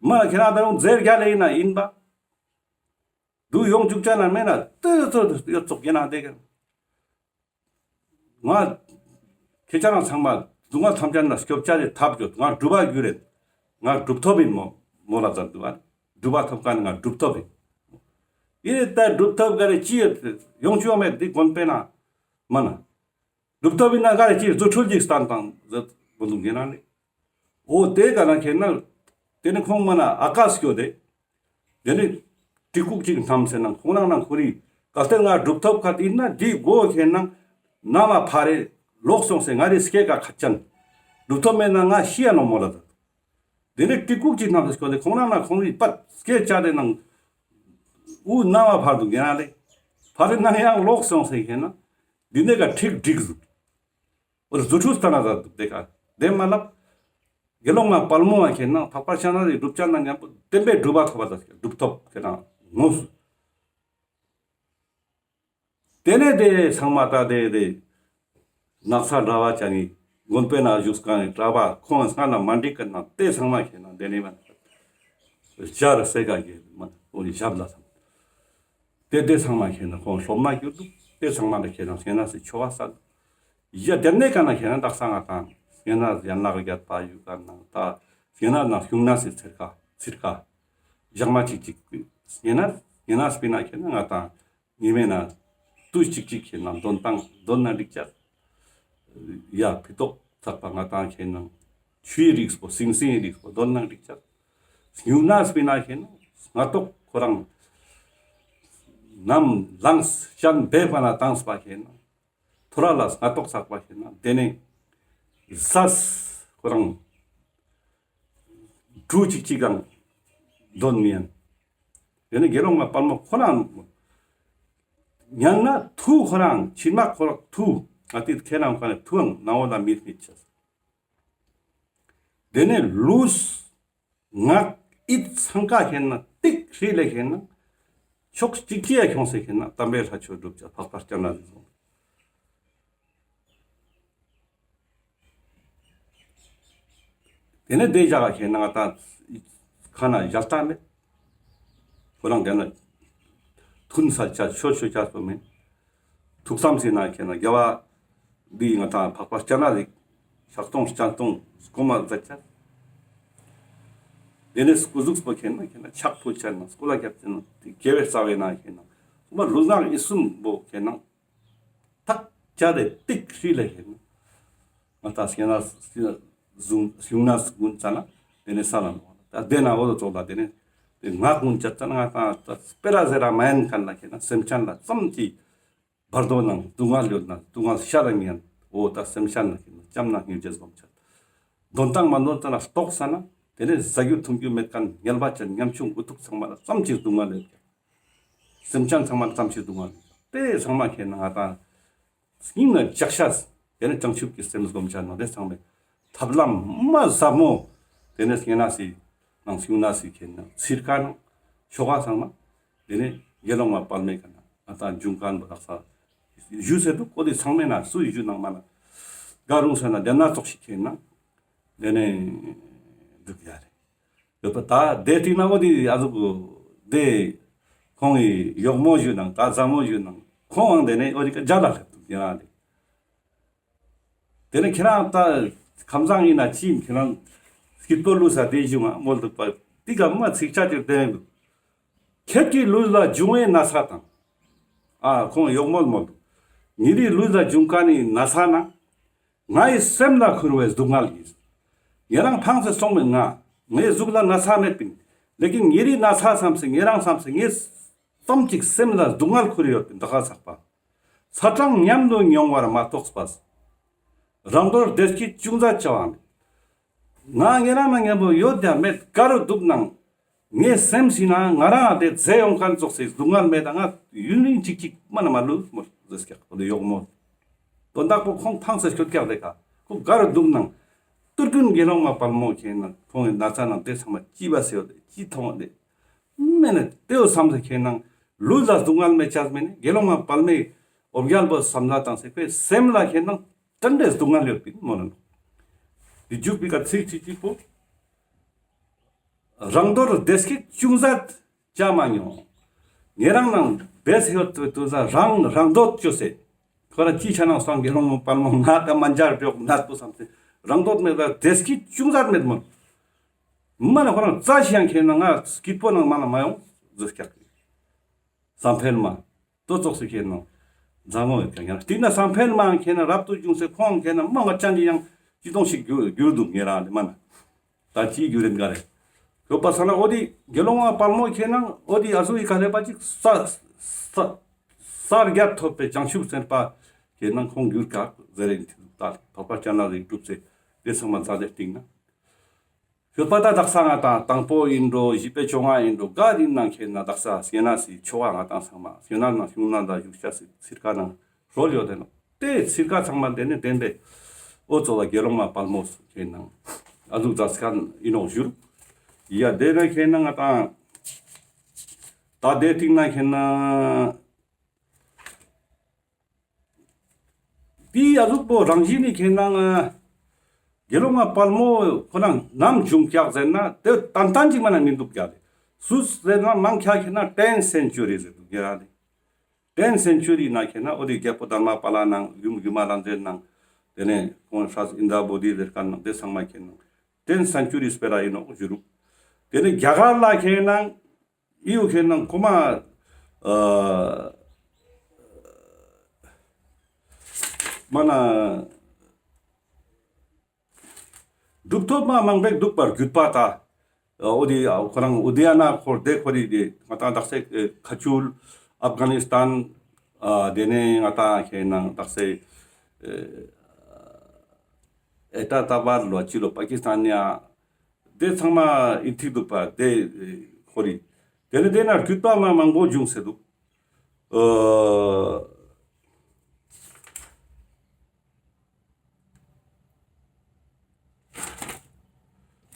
མ་ཁྱེད་རང་ད་རུང་རྫས་རྒྱ་ལས་ཡིན་ན་ཡིན་པ། འདུག་ཡོང་བཅུག་ཅ་ན་མེད་ན་ཏོ་ཏོ་ཡོད་ཙོག་ཡིན་ན་དེ་ག་ང་ཁྱེད་ཅག་རང་ཚང་མ་སྡུག་བསྔལ་ཐམས་ཅད་ལ་སྐྱོབ་ཅ་དེ་ཐབས་ཡོད། ང་སྒྲུབ་པ་རྒྱུ་རེད། ང་གྲུབ་ཐོབ་ཡིན་མོ་མོ་ལ་ཙམ་འདུག་ཨ། སྒྲུབ་པ་ཐོབ་ཀ་ནི་ང་གྲུབ་ཐོབ་ཡིན། ཡིན་ནི་ད་གྲུབ་ཐོབ་ག་རེ་ཅི་ཡོད་ཡོང་ཆོག་མེད་འདི་དགོན་པའི་ནང་མ་ན། གྲུབ་ཐོབ་ཡིན་ན་ག་རེ་ཅི་རྫུ་འཕྲུལ་ཅིག་སྟན་དང་ཟེར་བོ་འདུག་ཡིན་ན་ནི། འོ་དེ་ག་ན་ཁེ་ན། དེ་ནི་ཁོང་མ་ན་ཨ་ཀ་སྐྱོད་དེ། དེ་ནི་གྲི་གུག་ཅིག་བསྣམས་སེ་ན་ཁོང་རང་ན་ཁོ་རི་གལ་ཏེ་ང་གྲུབ་ཐོབ་ཁ་ཡིན་ན་འདི་སྒོ་ཁེ་ན་ན་མ་ཕ་རེ་ལོག་སོང་སེ་ང་རི་སྐེ་ཀ་ཁ་ཅན། གྲུབ་ཐོབ་མེད་ན་ང་ཤི་ཡ་ནོ་མོ་ལ་ད། དེ་ནི་གྲི་གུག་ཅིག་བསྣམས་སེ་སྐྱོད་དེ་ཁོང་རང་ན་ཁོང་རི་པད་སྐེ་བཅད་དེ་ནང་དབུ་ན་མ་ཕར་དུ་ཉན་ན་ལེ། ཕ་རེ་ན་ཡང་ལོག་སོང་སེ་ཁེ་ན། འདི་ནས་ཀ་ཁྲིག་ཁྲིག་ཟུག་འོ་རྫུ་འཕྲུལ་སྟན་ན་ཟ་འདུག་དེ་ཀ་དེ་མ་ལབ། དགེ་སློང་མ་དཔལ་མོ་བ་ཁེ་ན་འཕགས་པ་སྤྱན་རས་གཟིགས་སྒྲུབ་ཅ་ན་མཉམ་པོ་བདེན་པའི་སྒྲུབ་པ་ཐོབ་པ་ད་སྒྲུབ་ཐོབ་ཁེ་ན་ངོ་སུ། དེ་ནས་དེ་ཚང་མ་ད་དེ་དེ་ནགས་ཚལ་གྲྭ་པ་ཅན་ནི་དགོན་པའི་ནང་བཞུགས་ཀ་ནི་གྲྭ་པ་ཁོང་སྔ་ན་མ་འགྲིག་གི་ན་དེ་ཚང་མ་ཁེ་ན་དེ་ནས་མ་ཞར་སེ་ཀ་གེ་མ་འོ་ཞབས་ལ་སང་། དེ་དེ་ཚང་མ་ཁེ་ན་ཁོང་སློབ་མ་གྱུར་འདུག་དེ་ཚང་མ་ལ་ཁེ་ན་སྔན་ན་སི་ཆོ་ག་ས་འདུག་ཡ་དེ་ནས་ཀ་ན་ཁེ་ན་དག་ས་ང་དང་སྔན་ན་ཡན་ལག་བརྒྱད་པ་ཡུལ་ཀ་ནང་ད་སྔན་ན་ན་གཞུང་ན་སི་ཚིར་ཀ་ཚིར་ཀ་ཞག་མ་གཅིག་གཅིག་སྔན་ན་སྔན་ན་སྤི་ན་ཁེ་ན་ང་དང་ཉི་མའི་ན་དུས་གཅིག་གཅིག་ཁེ་ན་འདོན་ཏང་འདོན་ན་འགྲིག་ཅག་ཡ་ཕི་ཏོག་ཚག་པ་ང་དང་ཁེ་ན་ཆུའི་རིགས་པོ་སིང་སིང་རིགས་པོ་འདོན་ན་འགྲིག་ཅག་སྔུན་ན་སྤི་ན་ཁེ་ན་སྔ་ཏོག་ཁོ་རང་ནམ་ལངས་ཅན་བེ་པ་ན་ཏང་སྤ་ཁེ་ན་ཐོ་ར་ལ་སྔ་ཏོག་ཚག་པ་ཁེ་ན་དེ་ནས་ཟས་ཁོ་རང་གྲུ་གཅིག་གཅིག་གང་འདོན་མི་ཡན། དེ་ནས་དགེ་སློང་མ་དཔལ་མོ་ཁོ་རང་ཉན་ན་ཐུ་ཁོ་རང་ཕྱི་མ་ཁོ་རང་ཐུ་ཨ་ཏི་ཁེ་རང་ཁ་ནས་ཐུའང་ནང་འོ་ལ་མིད་མིད་ཆེ། དེ་ནས་ལུས་ངག་ཡིད་ཚང་ཀ་ཁེ་ན་ཏིག་ཧྲི་ལེ་ཁེ་ན་ཕྱོགས་གཅིག་གི་ཡ་ཁྱོངས་སེ་ཁེ་ན་དམ་པའི་ལྷ་ཆོས་སྒྲུབ་ཅག་འཕགས་པ་སྤྱན་རས་གཟིགས་སོང་། དེ་ནས་དེ་ཞག་ཁེ་ན་ང་ད་ཁ་ན་ཞལ་ལྟ་མེད། ཁོ་རང་དེ་ན་ཐུན་ས་ཆ་ཆོས་ཆོས་ཆ་སོ་མེད། ཐུགས་བསམ་སེ་ན་ཁེ་ན་རྒྱལ་བ་འདི་ང་ད་འཕགས་པ་སྤྱན་རས་གཟིགས་ཕྱག་སྟོང་སྤྱན་སྟོང་སྐོ་མ་མཛད་ཆ། དེ་ནས་སྐུ་གཟུགས་པོ་ཁེ་ན་ཁེ་ན་ཕྱག་ཕུལ་ཆ་ན་སྐུ་ལ་རྒྱབ་ཆ་ན་དེ་དགེ་བའི་རྩ་བའི་ན་ཁེ་ན་སྐུ་མ་ལུས་ངག་ཡིད་གསུམ་པོ་ཁེ་ན། ཐག་ཆད་དེ་ཏིག་ཧྲི་ལེ་ཁེ་ན། ང་ད་སྐྱེ་ན་ཟུང་གཞུང་ན་སྐུན་ཙ་ན་དེ་ནས་ས་ལ་ནོ། ད་དེ་ན་འོ་དོ་ཙོག་ལ་དེ་ནས་དེ་ང་སྐུན་ཅད་ཙ་ན་ང་ད་ད་སྤེ་ར་ཟེར་ར་མ་ཡན་ཁན་ལ་ཁེ་ན་སེམས་ཅན་ལ་ཙམ་གྱི་བར་དོ་ནང་སྡུག་བསྔལ་ཡོད་ན་སྡུག་བསྔལ་ཤ་ར་མི་ཡན། འོ་ད་སེམས་ཅན་ལ་ཁེ་ན་ཅམ་ན་སྙིང་རྗེ་སྒོམ་ཆད། འདོན་ཏང་མ་འདོན་ཙ་ན་ལྟོགས་ས་ན་དེ་ནས་ཟ་རྒྱུ་འཐུང་རྒྱུ་མེད་ཁན་ངལ་བ་ཅན་ཉམ་ཆུང་འུ་ཐུག་ཚང་མ་ལ་ཙམ་གྱི་སྡུག་བསྔལ་ཡོད་ཀྱང་། སེམས་ཅན་ཚང་མ་ལ་ཙམ་ཞིག་སྡུག་བསྔལ་དེ་ཚང་མ་ཁེ་ན་ང་དང་སྙིང་ན་ཅག་ཤ་དེ་ནས་བྱང་ཆུབ་ཀྱི་སེམས་སྒོམ་ཆ་ན་དེ་ཚང་མའི་ཐབས་ལམ་མ་ཟབ་མོ་དེ་ནས་སྙན་ན་སི་ནང་སྙུང་ན་སི་ཁེ་ན་ཚིར་ཀ་ནང་ཆོ་ག་ཚང་མ་དེ་ནས་དགེ་སློང་མ་དཔལ་མོའི་ཀ་ན་ང་དང་འབྱུང་ཁན་པོ་དག་ས་ཞུ་ཟེར་འདུག་ཀོ་དེ་ཚང་མའི་ན་སུ་ཞུ་ནང་མ་ན་ག་རུང་ས་ན་དེ་ན་ཙོགས་ཤིག་ཁེ་ན་དེ་ནས་འདུག་ཡ་རེད། ཡོད་པ་ད་དེ་ཏིག་ན་འོ་དེ་ཨ་ཟུག་དེ་ཁོང་གི་གཡོག་མོ་ཞུ་ནང་ད་བཟའ་མོ་ཞུ་ནང་ཁོང་དེ་ནས་འོ་དེ་ཀ་རྒྱ་ལ་སླེབས་འདུག་ཡ་རེད། དེ་ནས་ཁྱེད་རང་ད་ཁམས་བཟང་ཡིན་ན་ཅི་ཡིན་ཁྱེད་རང་སྐྱིད་པོ་ལུས་ས་དེ་ཞུ་ང་མོལ་འདུག་པ་ཏིག་ག་མ་ཚིག་ཆ་ཅིག་དེ་འདུག་ཁྱེད་ཀྱི་ལུས་ལ་འབྱུང་བའི་ན་ཚ་དང་། ཨ་ཁོང་གཡོག་མོལ་མོལ་འདུག་ངེད་རི་ལུས་ལ་འབྱུང་ཁན་ནི་ན་ཚ་ན། ངའི་སེམས་ལ་ཁུར་བའི་སྡུག་བསྔལ་ཡིན། ཉེ་རང་ཕངས་སེ་སོང་མེད་ང་། ངའི་གཟུགས་ལ་ན་ཚ་མེད་པིན། ལེ་ཀིན་ཉེ་རི་ན་ཚ་བསམ་སེ་ཉེ་རང་བསམ་སེ་ངའི་ཙམ་ཅིག་སེམས་ལ་སྡུག་བསྔལ་ཁུར་ཡོད་པིན། ད་ཁ་ཚག་པ། ཚ་གྲང་མཉམ་དུ་མྱོང་བར་མ་གཏོགས་པ། རང་དོར་བདེ་སྐྱིད་ཅུང་ཟད་བྱ་བ་མེད། ང་ཉེ་རང་ན་མཉམ་པོ་ཡོད་ཡ་མེད། ག་རུ་འདུག་ནང་། ངའི་སེམས་སི་ནང་ང་རང་དེ་ཟེ་ཡོང་མཁན་ཙོགས་སེ་སྡུག་བསྔལ་མེད། ད་ང་ཡུན་རིང་ཅིག་ཅིག་མ་ན་མ་ལུས་མོ་ཟེར་སྐྱག་པོ་དེ་ཡོག་མོ། དོན་དག་པོ་ཁོང་ཕངས་སེ་སྐྱོད་སྐྱག་དེ་ཀ་ཁོ་ག་རུ་འདུག་ནང་། ཏུར་ཀུན་དགེ་སློང་མ་དཔལ་མོ་ཁེན་ན་ཁོང་གི་ན་ཚ་ནང་དེ་ཚང་མ་ཅི་བ་སེ་ཡོད་དེ་ཅི་མཐོང་བ་དེ་མེད་ན་དེའོ་བསམ་སེ་ཁེན་ན་ལུས་ལ་སྡུག་བསྔལ་མེད་ཅག་མེད་ནི་དགེ་སློང་མ་དཔལ་མོའི་འོ་བརྒྱལ་པོ་བསམ་ལ་བཏང་སེ་ཁོའི་སེམས་ལ་ཁེན་ན་དྲན་དེ་སྡུག་བསྔལ་ཡོད་པིན་མོ་ལ་ནོ། དེ་འཇུག་པའི་ཀ་ཚིག་ཅིག་ཅིག་པོ། རང་དོར་བདེ་སྐྱིད་ཅུང་ཟད་བྱ་མ་མྱོང་། ཉེ་རང་ནང་བེས་ཡོད་དུ་དུ་ཟ་རང་རང་འདོད་བཅོས་སེ། ཁོ་རང་ཅི་ཆ་ནང་སང་དགེ་སློང་མ་དཔལ་མོ་ང་ད་མ་འཇར་པྱོག་ནད་པོ་བསམ་སེ་རང་འདོད་མེད་ལ་བདེ་སྐྱིད་ཅུང་ཟད་མེད་མོ། མ་ན་ཁོ་རང་རྩ་ཞིག་ཡང་ཁེན་ན་ང་སྐྱིད་པོ་ནང་མ་ན་མ་ཡོང་ཟེར་སྐྱག་གི། བསམ་འཕེལ་མ། དོ་ཙོགས་སེ་ཁེན་ན། མཛའ་མོ་ཡོད་ཀྱང་ཡང་སྟིང་ན་བསམ་འཕེལ་མ་ཁེན་ན་རབ་ཏུ་བྱུང་སེ་ཁོང་ཁེན་ན་མ་ང་ཅང་གི་ཡང་ཅི་གཏོང་ཞིག་གྱུར་གྱུར་འདུག་ཉེ་རང་དེ་མ་ན། ད་ཅི་གྱུར་རེན་ག་རེ། ཡོད་པ་ས་ན་འོ་དེ་དགེ་སློང་མ་དཔལ་མོ་ཁེན་ན་འོ་དེ་ཨ་ཟུག་གི་ཁ་ལེ་པ་ཅིག་ས་ས་ས་རྒྱ་ཐོབ་པའི་བྱང་ཆུབ་སེམས་དཔའ་ཁེན་ན་ཁོང་གྱུར་ག་ཟེར་རེན་ད་ལ་འཕགས་པ་སྤྱན་རས་གཟིགས་གྲུབ་སེ་དེ་ཚང་མ་མཛད་དེ་སྟིང་ན། ཡོད་པ་ད་དག་ས་ང་དང་དང་པོ་ཡིན་འགྲོ་བཞི་པའི་བཅོ་ལྔ་ཡིན་འགྲོ་ག་ཡིན་ནང་ཁེན་ན་དག་ས་སྐྱེ་གནས་སི་ཆོ་ག་ང་དང་ཚང་མ་སྐྱེ་གནས་ནང་བྱུང་ན་ད་བཞུགས་ཤ་སི་ཚིར་ཀ་ནང་རོལ་ཡོད་དེ་ནོ། དེ་ཚིར་ཀ་ཚང་མ་དེ་ནི་བདེན་པའི་འོ་ཙོ་བ་དགེ་སློང་མ་དཔལ་མོ་ཁེན་ན་ཨ་ཟུག་མཛད་མཁན་ཡིན་ནོག་ཞུ་རུ། ཡ་དེ་ནི་ཁེན་ན་ང་དང་ད་དེ་ཐིག་ན་ཁེན་ན། དེའི་ཨ་ཟུག་པོ་རང་བཞིན་ནི་ཁེན་ན་དགེ་སློང་མ་དཔལ་མོ་ཁོ་ན་ནམ་བྱུང་ཀྱག་ཟེར་ན་དེ་ཏན་ཏན་ཅིག་མ་ན་མི་འདུག་ཀྱག་ལེ། སུ་ཟེར་ན་མང་ཆེ་ཁེན་ན་ཏེན་སེན་ཅུ་རི་ཟེར་འདུག་ཀྱག་ལེ། ཏེན་སེན་ཅུ་རི་ན་ཁེན་ན་འོ་དེ་རྒྱལ་པོ་དྷརྨ་པཱ་ལ་ནང་ཡུམ་ཡུམ་མ་ལ་མཛེས་ནང་དེ་ནས་ཁོང་སྲས་ཨིནྡྲ་བོ་དྷི་ཟེར་མཁན་ནང་དེ་ཚང་མ་ཁེན་ན་ཏེན་སེན་ཅུ་རི་སྤེ་ར་ཡིན་ནོག་ཞུ་རུ། དེ་ནས་རྒྱ་གར་ལ་ཁེན་ན་ཨི་ཡོ་ཁེན་ན་ཁོ་མ་ཨ་མ་ན་གྲུབ་ཐོབ་མ་མང་པོ་འདུག་པར་བརྒྱུད་པ་ད་འོ་དེ་ཁོ་རང་ཨུ་དི་ཡ་ན་འཁོར་དེ་འཁོར་རི་དེ་ང་དང་དག་ས་ཁ་ཆུལ་ཨབ་གྷ་ནི་སི་ཐན་དེ་ནས་ང་དང་ཁེན་ན་དག་ས་ཨེ་ཏ་ཏ་བར་ལོ་ཅི་ལོ་པ་ཀི་སི་ཐན་ཡ། དེ་ཚང་མ་ཨིན་ཐིག་འདུག་པ་དེ་ཁོ་རི། དེ་ནི་དེ་ན་བརྒྱུད་པ་མ་མང་པོ་བྱུང་སེ་འདུག། ཨ་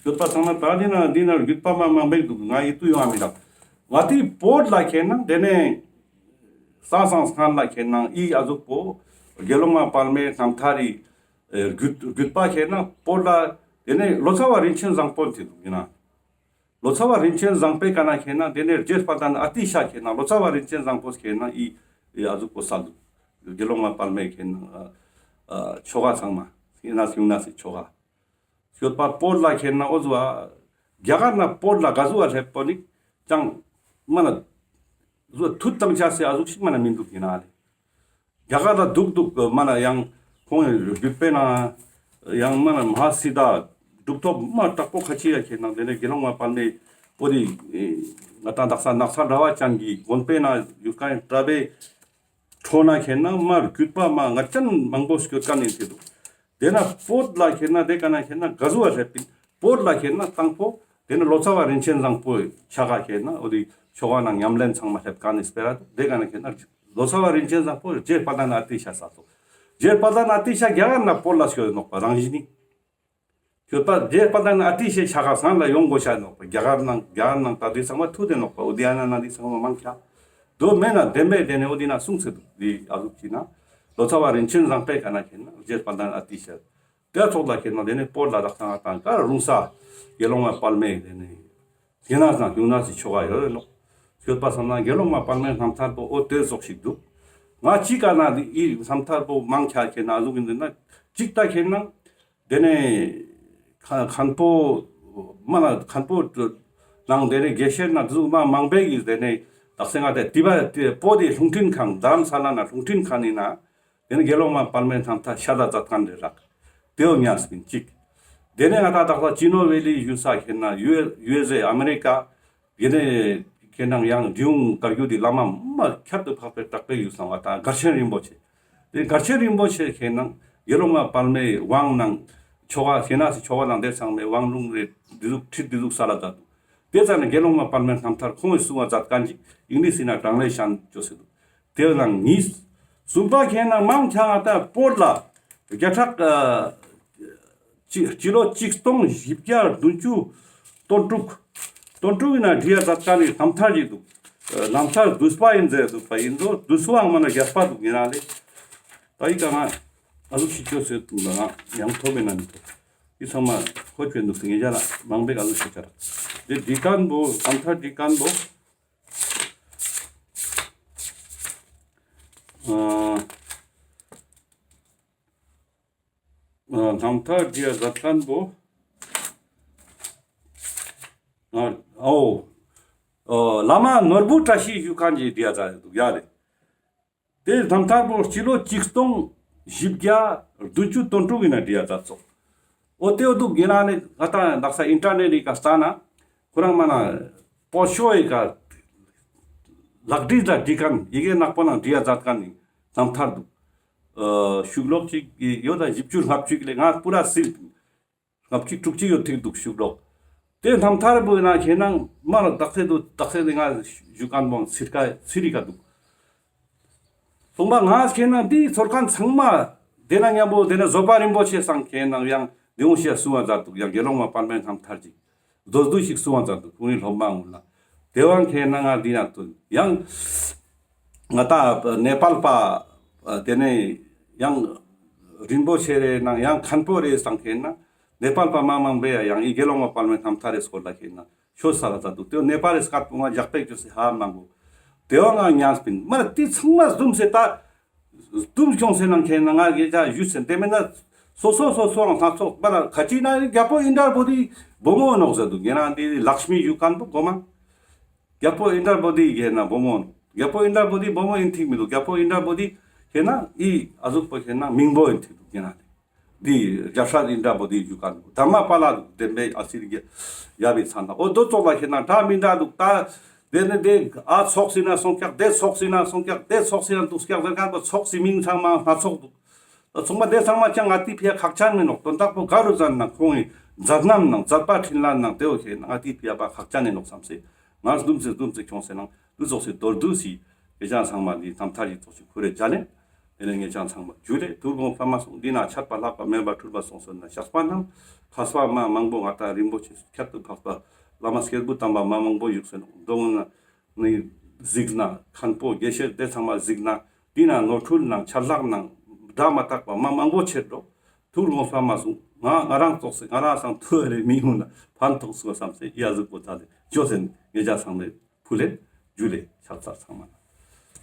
བརྒྱུད་པ་ཚང་མ་ད་དེ་ན་དེ་ན་བརྒྱུད་པ་མ་མང་པོ་འདུག། ང་ཡི་ཏུ་ཡོང་བ་མི་འདུག། ང་དེ་བོད་ལ་ཁེན་ན་དེ་ནས་ས་སང་སང་ལ་ཁེན་ན་ཨི་ཨ་ཟུག་པོ་དགེ་སློང་མ་དཔལ་མོའི་རྣམ་ཐར་རི་ཨེ་བརྒྱུད་བརྒྱུད་པ་ཁེན་ན་བོད་ལ་དེ་ནས་ལོ་ཙཱ་བ་རིན་ཆེན་བཟང་པོ་དེ་འདུག་ཡིན་ན། ལོ་ཙཱ་བ་རིན་ཆེན་བཟང་པོའི་ཀ་ན་ཁེན་ན་དེ་ནས་རྗེ་དཔལ་ལྡན་ཨ་ཏི་ཤ་ཁེན་ན་ལོ་ཙཱ་བ་རིན་ཆེན་བཟང་པོ་ཁེན་ན་ཨི་ཨི་ཨ་ཟུག་པོ་སལ་འདུག། དགེ་སློང་མ་དཔལ་མོའི་ཁེན་ན་ཨ་ཨ་ཆོ་ག་ཚང་མ་ཡིན་ན་ཡིན་ན་སི་ཆོ་ག། ཡོད་པ་བོད་ལ་ཁེན་ན་འོ་ཟུག་རྒྱ་གར་ན་བོད་ལ་ག་ཟུག་ལེབ་པོ་ནི་ཅང་མ་ན་ཟུག་ཐུད་དང་ཆ་སེ་ཨ་ཟུག་ཞིག་མ་ན་མི་འདུག་ཡིན་ན་ལེ། རྒྱ་གར་ལ་འདུག་འདུག་མ་ན་ཡང་ཁོང་བརྒྱུད་པའི་ན་ཡང་མ་ན་མ་ཧཱ་སིདྡྷ་གྲུབ་ཐོབ་མ་དྲག་པོ་ཁ་ཆེ་ཡ་ཁེན་ན་དེ་ནས་དགེ་སློང་མ་དཔལ་མོའི་པོ་དེ་ང་དང་དག་ས་ནགས་ཚལ་ར་བ་ཅན་གྱི་དགོན་པའི་ན་ཡུལ་ཀ་ཡང་གྲྭ་པའི་ཁྲོད་ན་ཁེན་ན་མ་བརྒྱུད་པ་མ་ང་ཅན་མང་པོ་སྐྱོད་ཀ་ནས་ཐེ་འདུག། དེ་ན་བོད་ལ་ཁེན་ན་དེ་ཀ་ན་ཁེན་ན་ག་ཟུག་ལེབ་པིན། བོད་ལ་ཁེན་ན་དང་པོ་དེ་ནི་ལོ་ཙཱ་བ་རིན་ཆེན་བཟང་པོའི་ཆ་ག་ཁེན་ན་འོ་དེ་ཆོ་ག་ནང་ཉམས་ལེན་ཚང་མ་ལེབ་ཀ་ནས་སྤེ་ར་དེ་ཀ་ན་ཁེན་ན་ལོ་ཙཱ་བ་རིན་ཆེན་བཟང་པོ་རྗེ་དཔལ་ལྡན་ཨ་ཏི་ཤ་ས་སོ། རྗེ་དཔལ་ལྡན་ཨ་ཏི་ཤ་རྒྱ་གར་ན་བོད་ལ་སྐྱོད་ནོག་པ་རང་བཞིན་ནི། ཁྱོད་པ་རྗེ་དཔལ་ལྡན་ཨ་ཏི་ཤའི་ཆ་ག་སང་ལ་ཡོང་དགོས་ཤ་ནོག་པ། རྒྱ་གར་ནང་རྒྱ་གར་ནང་ད་དེ་ཚང་མ་ཐུག་དེ་ནོག་པ། འོ་དེ་ཨ་ན་ན་དེ་ཚང་མ་མང་ཁྱ། དོ་མེད་ན་བདེན་པའི་དེ་ནས་འོ་དེ་ན་གསུངས་སེ་འདུག། དེ་ཨ་ཟུག་ཅི་ན་ལོ་ཙཱ་བ་རིན་ཆེན་བཟང་པོའི་ཀ་ན་ཁེན་ན་རྗེ་དཔལ་ལྡན་ཨ་ཏི་ཤ། དེ་ཚོགས་ལ་ཁེན་ན་དེ་ནས་བོད་ལ་རག་ཚང་ང་དང་ཀ་རུང་ས་དགེ་སློང་མ་དཔལ་མོའི་དེ་ནས་དགེ་ན་ཟང་ཡུང་ན་སི་ཆོ་ག་ཡོད་རེད་ལོ། ཁྱོད་པ་བསམ་ན་དགེ་སློང་མ་དཔལ་མོའི་རྣམ་ཐར་པོ་འོ་དེ་ཟོག་ཞིག་འདུག། ང་ཅི་ཀ་ན་ཨི་རྣམ་ཐར་པོ་མང་ཁྱ་ཁེན་ན་ཨ་ཟུག་ཡིན་ན་ཅིག་ད་ཁེན་ན། དེ་ནས་ཁ་མཁན་པོ་མ་ན་མཁན་པོ་ནང་དེ་ནས་དགེ་བཤེས་ན་ཟུག་མ་མང་པོ་གིས་དེ་ནས་དག་ས་ང་དེ་དེ་བ་དེ་པོ་དེ་རླུང་འཕྲིན་ཁང་རྡ་རམ་ས་ལ་ན་རླུང་འཕྲིན་ཁང་ཡིན་ན་དེ་ནས་དགེ་སློང་མ་དཔལ་མོའི་རྣམ་ཐར་ཤ་ད་མཛད་མཁན་རེད་རག། དེའོ་ཉམས་པིན་ཅིག། དེ་ནས་ང་ཏང་དག་ས་ཅི་ནོ་ཝེ་ལི་ཞུ་ས་ཁེ་ན་ཡུ་ཨེ་སི་ཨ་མེ་རི་ཀ་དེ་ནས་ཁེ་ན་ཡང་འབྲི་གུང་བཀའ་བརྒྱུད་དེ་བླ་མ་མ་ཁྱད་དུ་འཕགས་པའི་གྲགས་པའི་ཡུལ་སང་བ་དང་མགར་ཆེན་རིན་པོ་ཆེ། དེ་མགར་ཆེན་རིན་པོ་ཆེ་ཁེ་ན་དགེ་སློང་མ་དཔལ་མོའི་དབང་ནང་ཆོ་ག་ཁེ་ན་སི་ཆོ་ག་ནང་དེ་ཚང་མའི་དབང་ལུང་རེ་འདི་ཟུག་ཁྲིད་འདི་ཟུག་ས་ལ་མཛད་འདུག། དེ་ཙ་ན་དགེ་སློང་མ་དཔལ་མོའི་རྣམ་ཐར་ཁོང་གི་གསུང་བ་མཛད་མཁན་ཅིག་ཨིང་ལིཤ་ནང་ཊྲན་སི་ལེ་ཤན་བཅོས་སེ་འདུག། དེ་ནང་གཉིས། གསུམ་པ་ཁེ་ན་མང་ཆེ་ང་ཏང་བོད་ལ་བརྒྱ་ཕྲག་ཨ་སྤྱི་སྤྱི་ལོ་གཅིག་སྟོང་བཞི་བརྒྱ་བདུན་ཅུ་དོན་དྲུག། དོན་དྲུག་ཡིན་ན་བྲིས་ཡ་མཛད་མཁན་ནི་རྣམ་ཐར་ཅིག་འདུག། ཨ་རྣམ་ཐར་བསྡུས་པ་ཡིན་ཟེར་འདུག་པ་ཡིན་འགྲོ། བསྡུས་པའང་མ་ན་རྒྱས་པ་འདུག་ཡིན་ན་ལེ། ད་ཡི་ག་ང་ཨ་ཟུག་ཤིག་བཅོས་སེ་འདུག་ན་ཡང་ཐོབ་མེད་ན་མི་ཐོབ། ཡི་ཚང་མ་ཁོ་བཅོས་འདུག་སེ་ངེད་ཅག་ལ་མང་པོ་ཨ་ཟུག་ཤིག་བྱ་ར། དེ་འབྲི་མཁན་པོ་རྣམ་ཐར་འབྲི་མཁན་པོ། ཨ་ཨ་རྣམ་ཐར་འབྲི་ཡ་མཛད་མཁན་པོ། ཨ་འོ། ཨ་བླ་མ་ནོར་བུ་བཀྲ་ཤིས་ཞུ་མཁན་གྱིས་འབྲི་ཡ་མཛད་འདུག་ཡ་ལེ། དེ་རྣམ་ཐར་པོ་སྤྱི་ལོ་གཅིག་སྟོང་བཞི་བརྒྱ་བདུན་ཅུ་དོན་དྲུག་ཡིན་ན་བྲིས་ཡ་མཛད་སོང་། འོ་དེ་འོ་འདུག་ཡིན་ན་ནི་ང་ཏང་དག་ས་ཨིན་ཊར་ནེཊ་ནི་ཀ་ལྟ་ན་ཁོ་རང་མ་ན་པོ་ཤོ་ཡི་ཀ་ལག་བྲིས་ལ་བྲིས་མཁན་ཡི་གེ་ནག་པོ་ནང་བྲིས་ཡ་མཛད་མཁན་ནི་རྣམ་ཐར་འདུག། ཨ་ཤུག་ལོག་ཅིག་ཡོད་ད་བཞི་བཅུ་ལྔ་བཅུ་ལས་ང་པུ་ར་སིལ། ལྔ་བཅུ་དྲུག་ཅུ་ཡོད་ཐིག་འདུག་ཤུག་ལོག། དེ་རྣམ་ཐར་པོ་ཡིན་ན་ཁྱེད་ནང་མར་དག་ས་འདུག་དག་ས་ནི་ང་ཞུ་མཁན་པོ་ཚིར་ཀ་ཚིར་རི་ཀ་འདུག། སོང་པ་ང་ཁྱེད་ནང་འདི་ཚོར་མཁན་ཚང་མ་དེ་ན་མཉམ་པོ་དེ་ན་བཟོད་པ་རིན་པོ་ཆེ་སང་ཁྱེད་ནང་ཡང་འདི་འོང་ཤེས་གསུང་བ་མཛད་འདུག། ཡང་དགེ་སློང་མ་དཔལ་མོའི་རྣམ་ཐར་ཅིག་མདོར་བསྡུས་ཤིག་གསུང་བ་མཛད་འདུག། ཁོང་ནི་སློབ་མ་འོང་ལ། དེ་བང་ཁྱེད་ནང་ང་འདི་ན་དུ་ཡང་ང་ཏ་ནེ་པཱལ་པ་དེ་ནས་ཡང་རིན་པོ་ཆེ་རེ་ནང་ཡང་མཁན་པོ་རེ་སང་ཁྱེད་ནང་ནེ་པཱལ་པ་མ་མང་པོ་ཡང་ཡང་ཨི་དགེ་སློང་མ་དཔལ་མོའི་རྣམ་ཐར་རེ་སྐོར་ལ་ཁྱེད་ནང་ཤོད་ས་ལ་ད་འདུག། དེ་ནེ་པཱལ་རེ་སྐད་པོ་ང་རྒྱག་པེག་བཅོས་སེ་ཧ་མ་གོ། དེ་བ་ང་ཉམས་པིན་མ་ར་དེ་ཚང་མ་བཟུམ་སེ་ད་བཟུམ་ཁྱོང་སེ་ནང་ཁྱེད་ནང་ང་གེ་ཅག་ཞུས་སེ་དེ་མེད་ན་སོ་སོ་སོ་སོའང་སྣ་ཚོགས་པ་ལ་ཁ་ཅིག་ན་རྒྱལ་པོ་ཨིནྡྲ་བོ་དྷི་བུ་མོ་ནོག་ཟེར་འདུག། ངེད་རང་དེ་ལཀྵ་མི་ཞུ་མཁན་པོ་གོ་མ། རྒྱལ་པོ་ཨིནྡྲ་བོ་དྷི་ཁྱེད་ན་བུ་མོ། རྒྱལ་པོ་ཨིནྡྲ་བོ་དྷི་བུ་མོ་ཡིན་ཐིག་མི་འདུག། རྒྱལ་པོ་ཨིནྡྲ་བོ་དྷི་ཁྱེད་ན་ཨི་ཨ་ཟུག་པོ་ཁྱེད་ན་མིང་པོ་ཡིན་ཐིག་འདུག། ཁྱེད་ན་དེ་རྒྱལ་སྲས་ཨིནྡྲ་བོ་དྷི་ཞུ་མཁན་འདུག། དྷརྨ་པཱ་ལ་འདུག། དེ་མེད་ཨ་སི་རི་ག་ཡ་བི་ཚང་ན་འོ་དོ་ཙོགས་ལ་ཁྱེད་ན་འདྲ་མི་འདྲ་འདུག། ད་དེ་ནི་དེ་ཨ་ཚོགས་སི་ན་སོང་ཀྱག། དེ་ཚོགས་སི་ན་སོང་ཀྱག། དེ་ཚོགས་སི་ན་འདུག་ཀྱག་ཟེར་མཁན་པོ་ཚོགས་སི་མིང་ཚང་མ་སྣ་ཚོགས་འདུག། ད་ཚང་མ་དེ་ཚང་མ་ཅང་ང་ཏི་ཕི་ཡ་ཁག་ཅན་མིན་ནོག། དོན་དག་པོ་ག་རུ་ཟན་ན་ཁོང་གི་མཛད་རྣམ་ནང་མཛད་པ་འཕྲིན་ལས་ནང་དེ་བོ་ཁྱེད་ན་ང་ཏི་ཕི་ཡ་པ་ཁག་ཅན་ནི་ནོག་བསམ་སེ། ང་སྡུམ་སེ་སྡུམ་སེ་ཁྱོང་སེ་ནང་དུ་ཚོགས་སེ་མདོར་བསྡུས་སི་ངེད་ཅང་ཚང་མ་འདི་རྣམ་ཐར་ཡི་ཚོགས་སི་ཁུ་རེ་ཇ་ལེན། དེ་ནས་ངེད་ཅང་ཚང་མ་ཇུ་ལེ། ཐུར་དགོངས་ལྷ་མ་སོང་འདི་ན་ཆད་པ་ལྷག་པ་མེད་པ་འཁྲུལ་པ་སོང་སོང་ན་བཤགས་པ་རྣམས་མཁས་པ་མ་མང་པོ་ང་ཏང་རིན་པོ་ཆེ་ཁྱད་དུ་འཕགས་པ་བླ་མ་སྐྱེས་བུ་དམ་པ་མ་མང་པོ་བཞུགས་སེ་ནོག། མདོ་སྔོན་ན་ནི་གཟིགས་ན་མཁན་པོ་དགེ་བཤེས་དེ་ཚང་མ་གཟིགས་ན་འདི་ན་ནོར་འཁྲུལ་ནང་ཆད་ལྷག་ནང་སྒྲ་མ་དག་པ་མ་མང་པོ་ཆད་འགྲོ། ཐུར་དགོངས་ལྷ་མ་སོང་ང་ང་རང་ཙོགས་སེ་ང་རང་སང་ཐུ་རེ་མི་ཡོང་ན་ཕན་ཐོགས་སོང་བསམ་སེ་ཡ་གཟུགས་པོ་ད་ལེ་ཅོ་སེ་ངེད་ཅག་ཚང་མའི་ཕུ་ལེ་ཇུ་ལེ་ཕྱག་འཚལ་ཚང་མ།